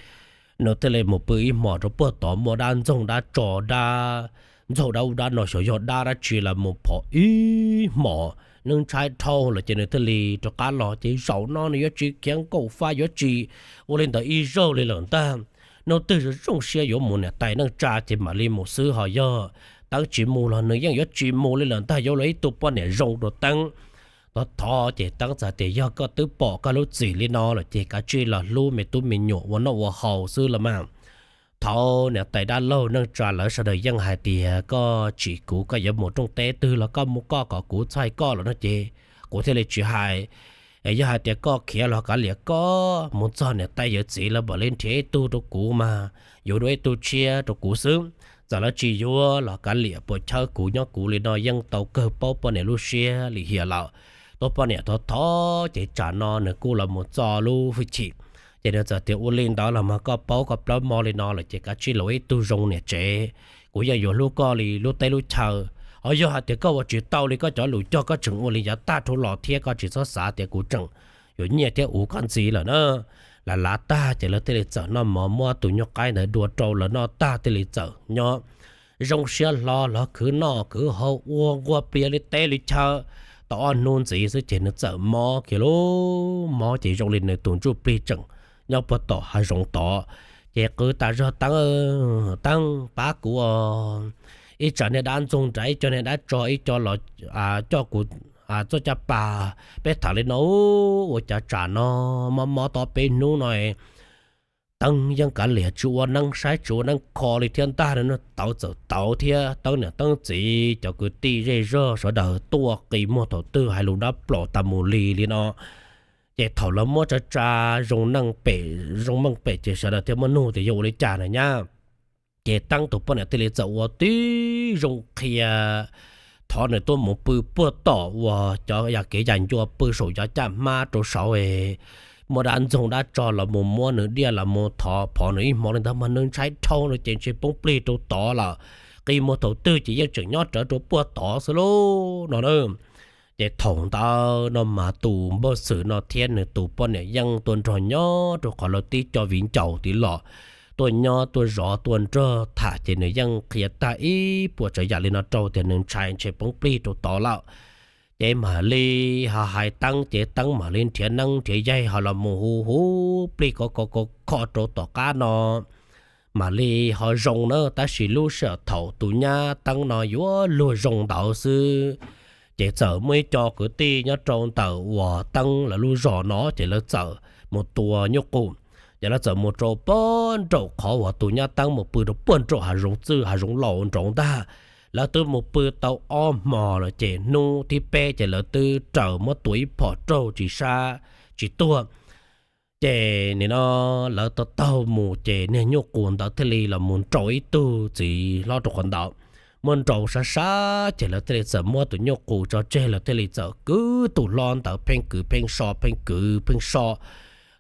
nws thiaj li mus pw ib hmos rau puag tod, muaj dab ntxoog dab tso, dab ntxaug dab ub dab no, xyov yog dab dab tsi los mus phov ib hmos, nws ntshai dhau lawm ces nws thiaj li rov qab los. Ces zaum no nws yuav tsis khiav nkaum fa, yuav tsis ua li ntawd ib zaug li lawm ntag. Hnub twg zoo siab yuav mus niam tais neej tsa ces mam li mus xwb, ho yog Teeb tsis mus los nws yeej yuav tsis mus li lawm ntag, yuav los ib tug poj niam zoo rau Teeb. Thov thov ces Teeb txawm tias, Yog koj twb pom koj lub txim li no lawm ces kav tsij los hlub me tub me nyuam ua noj ua haus xwb los mas. Thaum niam tais dab laug neej tsa lawv sawv daws yeej hais tias koj tsim kuv, koj yuav mus rooj teb twg los koj mus koj, kom kuv txhob hais koj lawm no ces kuv thiaj li tsis hais. Yog hais tias koj khiav los kav liam, koj mus txog niam tais yawm txiv lawv mam li nrhiav ib tug rau kuv mas, yuav dua ib tug tshiab rau kuv xwb. Txawm lawv tsis yuav los kav liam, puas chawb kuv nyob kuv li no yeej tau kawg paub poj niam lub siab lim hiam lawm. Tus poj niam thov thov ces tsam no nws kuj los mus txo lub hwj chim, ces nws txawm tias, Ua li ntawd los mas koj paub koj plaub mo li no lawm ces kav tsij los ib tug zoo niam tsev, kuv yeej yuav hlub koj li lub teb lub chaw. Ho yog hais tias koj ua tsis tau li koj cov lus cog, koj tseem ua li yav tag dhau los thiab, koj tsis txhob xav tias kuv tseem yuav nyiaj thiab uv koj ntxiv lawm na. Lav lav tag ces lawv thiaj li txawm noj mov, muab tus nyuag qaib ntawd dua rau lawv noj tag thiaj li txawm nyob zoo siab hlo los khwv noj khwv haus ua nquag plias li teb li chaw tau ob hnub ntxiv xwb ces nws txawm mob kiag lub mob ces zoo li nws tus ntsuj plig tseem nyob puag tom hav zoov tod. Ces qw tas zog, Teeb, Teeb pab kuv, ib tsam niag dab ntxoog nrad, ib co niag dab tso, ib co los coj kuv txoj caj pas, peb tham li no ua cas tsam no mob mob tau peb hnub no Teeb yeej kav liam tsis ua neeb saib tsis ua neeb kho li thiab ntag no. Tauv txawm tauv thiab, Teeb niam Teeb txiv cov kwv tij zej zog sawv daws tuaj qi muag thaum twg hais lus dab plos tas mus li li no. Ces thaum lawv muab tsa tsa zoo neej pem zoo meej pem ces sawv daws thiaj muab nug tias yog ua li cas na nyab. Ces Teeb tus poj niam thiaj li txawm ua tib zoo qhia thov nws tuaj mus pw puag tom uas cov yam kev yam ncua pw saum cov caj hmab rau saud, muaj dab ntxoog dab tso los mus muab nws diaj los mus thov phov nws ib hmo li ntawd mas nws ntshai dhau no ces ntshe poob plig rau tod lawm. Qi muag thaum twg ces yeej tseem nyob rawv rau puag tod xwb lauj no na. Ces thaum ntawd no mas tus npawg Xwm no thiab nws tus poj niam yeej tuaj nrog nyob rau qhov lawv tib co viv ncaus tid los, tuaj nyob tuaj zov tuaj nrog tham ces nws yeej qhia tag ib puas tsav yam li no rau tias nws ntshai ntshe poob plig rau tod lawm. Ces mam li ho hais Teeb ces Teeb mam li nrhiav neeb nrhiav yaig ho los mus hu hu plig ko ko ko kho rau tom qab no mam li ho zoo na. Tab sis lub sij hawm thaum tus nyab Teeb no yuav luag zoo ntawd xwb, ces txawm muaj ib co kwv tij nyob rau ntawm uas Teeb lawv lub zos no ces lawv txawm mus tua nyuj qus. Ces lawv txawm mus rau puag nraum qhov uas tus nyab Teeb mus pw rau puag nraum hav zoov txwj hav zoov laus nraud ntag. Lawv twb mus pw tau ob hmo lawm ces hnub thib peb ces lawv twb raws muab tua ib phom raug tsis sab tsis tuag. Ces nim no lawv tau taug mus ces niag nyuj qus ntawd thiaj li los mus nrau ib tug txiv hlob rau qhov ntawd. Muab nrau sab sab ces lawv thiaj li txawm muab tus nyuj qus tso tseg, lawv thiaj li txawm kwv tus hlob ntawd pheej kwv pheej so pheej kwv pheej so,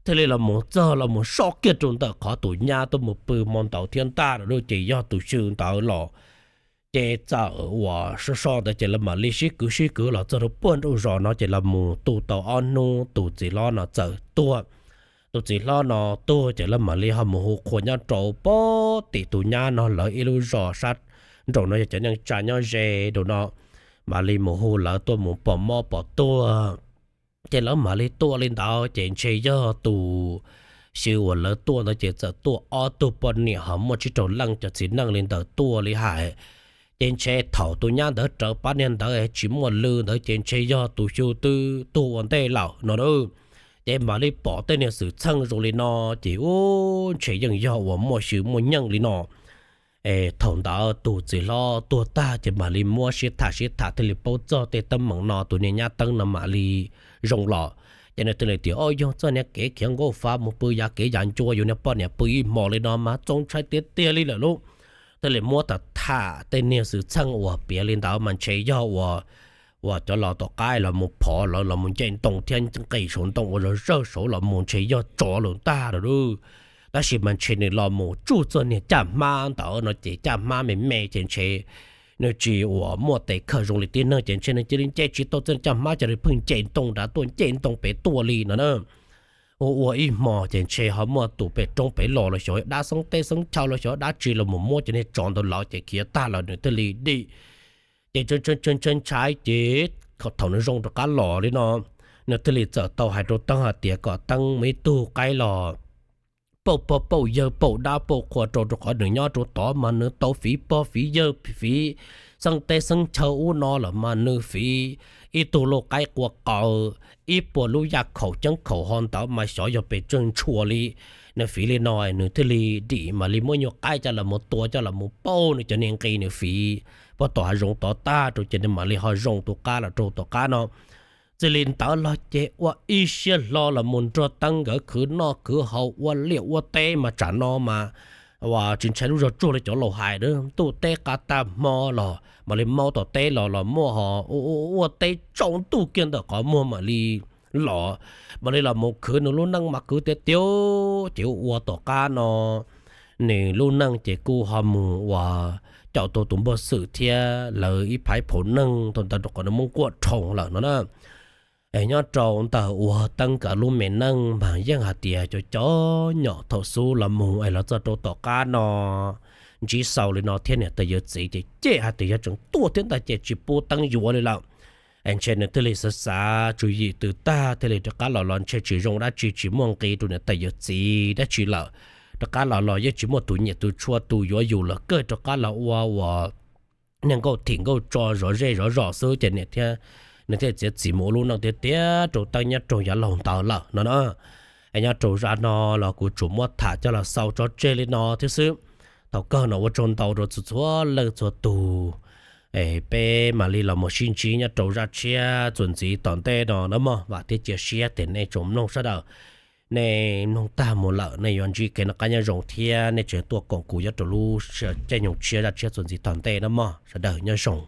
thiaj li los mus txog los mus so kiag rau ntawm qhov tus nyab tuaj mus pw hmo ntawd thiab ntag lawm ces yog tus xyw ntawd los. Ces txawm uas so so ntawd ces lawv mam li sib kwv sib kwv los txog rau puag nraum zos no ces los mus tu tau ob hnub tus txiv hlob no txawm tuag. Tus txiv hlob no tuag ces lawv mam li ho mus hu qhua nyob rau puag tim tus nyab no lawv ib lub zos sab nraum no yog cov neej tsa nyob ze rau no, mam li mus hu lawv tuaj mus pom mob pom tuag. Ces lawv mam li tuaj li ntawd ces ntshe yog tus xyw uas lawv tuaj ntawd ces txawm tuaj ob tug poj niam ho muaj tsib rau leej cov txiv neej li ntawd tuaj li hais. Ces ntshe thaum tus nyab ntawd raws pab niag ntawd tsis muaj lw ntawd ces ntshe yog tus xyw twb tuag ua ntej lawm no. Ces mam li pom tej niag xwm txheej zoo li no, ces ub ntshe yeej yog uas muaj xyw muaj nyeej li no. Thaum ntawd tus txiv hlob tuag tag ces mam li muab sib tham sib tham thiaj li paub txog tej teeb meem no, tus niag nyab Teeb no mam li zoo los. Ces nws thiaj li tias, o, yog txoj niag kev khiav nkauj fa mus pw yav kev yav ncua, yus niag poj niam pw ib hmo li no mas txaus ntshai tiag tiag li lawm lauj. Thiaj li muab tham tham tej niag xwm txheej uas piav li ntawd mas ntshe yog uas uas cov los tom qab los mus phov lawv los mus nce ntoo thiab nqis saum ntoo ua zog zawj saud los mus ntshe yog tsov lawm ntag lawm. Tab sis mas ntshe nws los mus tsuj txoj niag caj hmab ntawd no ces caj hmab me me ces ntshe nws tsis uas muaj tes khawm zoo li tib neeg ces ntshe nws cia li nce tsis tau txoj niag caj hmab ces nws pheej nce ntoo nrad tuaj nce ntoo pem tuaj li no na. Ua ua ib hmo ces ntshe ho muaj tus pem roob pem los los xyov dab xeeb teb xeeb chaw los xyov dab tsi los mus muab cov niag tsov ntawd lawv ces khiav tag lawm nws thiaj li dim. Ces ntshai ntshai ces thaum nws zoo rov qab los li no, nws thiaj li txawm tau hais rau Teeb hais tias kom Teeb mus ib tug qaib los pauj pog pauj yawg pauj dab pauj qhua rau, rau qhov nws nyob rau tod mas nws tau fiv pog fiv yawg fiv xeeb teb xeeb chaw ub no lawm mas nws fiv ib tug lauj qaib qua qau, ib puas lub yaj khaum ceeb khaum ho ntawd mas xyov yog pes tsawg ntshua li. Nws fiv li no nws thiaj li dim mam li muab nyuag qaib coj los mus tua coj los mus pauj nws cov niag nqi nws fiv puag tom hav zoov tod tag rau ces nws mam li ho zoo tus qab los rau tom qab no. Txij li ntawd los ces ua ib siab hlo los mus nrog Teeb nkawd khwv noj khwv haus ua liaj ua teb mas tsam no mas uas tsis ntshai lub zog tsuag li cov laus hais, ntuj teb qab tag hmo los mam li maub tom teb los los muaj ho ua teb tsaus ntuj kiag ntawm qhov muag mam li los, mam li los mus khwv nws lub neej mas khwv tiag tiag. Ces ua ua tom qab no nws lub neej ces kuj ho mus uas caum tau tus npog xwm thiab lawv ib phaiv phaum neeg tau ntawd rau qhov nws muab nkuaj rhoo lawm no na. Es nyob rau ntawm uas Teeb nkawd lub me neej mas yeej hais tias cov cov nyom thaum xub los mus es los txog rau tom qab no ntsib xaus li no thiab niam tais yawm txiv ces cem hais tias yog tseem tuaj thiab ntag ces tsis pub Teeb yuav li lawm. Es ntshe nws thiaj li xav xav tswv yim twg tag thiaj li rov qab los los ntshe tsis zoo dab tsi tsis muaj nqi rau niam tais yawm txiv dab tsi lawm. Rov qab los los yeej tsis muaj tus nyiam tus tshua tus yuav yus lawm kawg, rov qab los ua uas niag nkauj thim nkauj tso zov zej zov zos xwb ces niam thiab nws thiaj txiav txim mus ua lub neej tiag tiag rau Teeb nyob rau yav laug ntawd lawm no na. Es nyob rau zaj no los kuv tsuas muab tham coj los xaus tso tseg li no thiab xwb. Thaum kawg no ua tsaug ntau rau txhua txhua leej txhua tus. Peb mam li los mus sib ntsib nyob rau zaj tshiab txuas ntxiv tom ntej no na mog. Vam thiab cia siab tias nej tsoom mloog sawv daws nej mloog tag mus lawm nej yuav ntsib kev noj qab nyob zoo thiab nej tseem tuaj koom kuv nyob rau lub caij nyoog tshiab zaj tshiab txuas ntxiv tom ntej na mog. Sawv daws nyob zoo.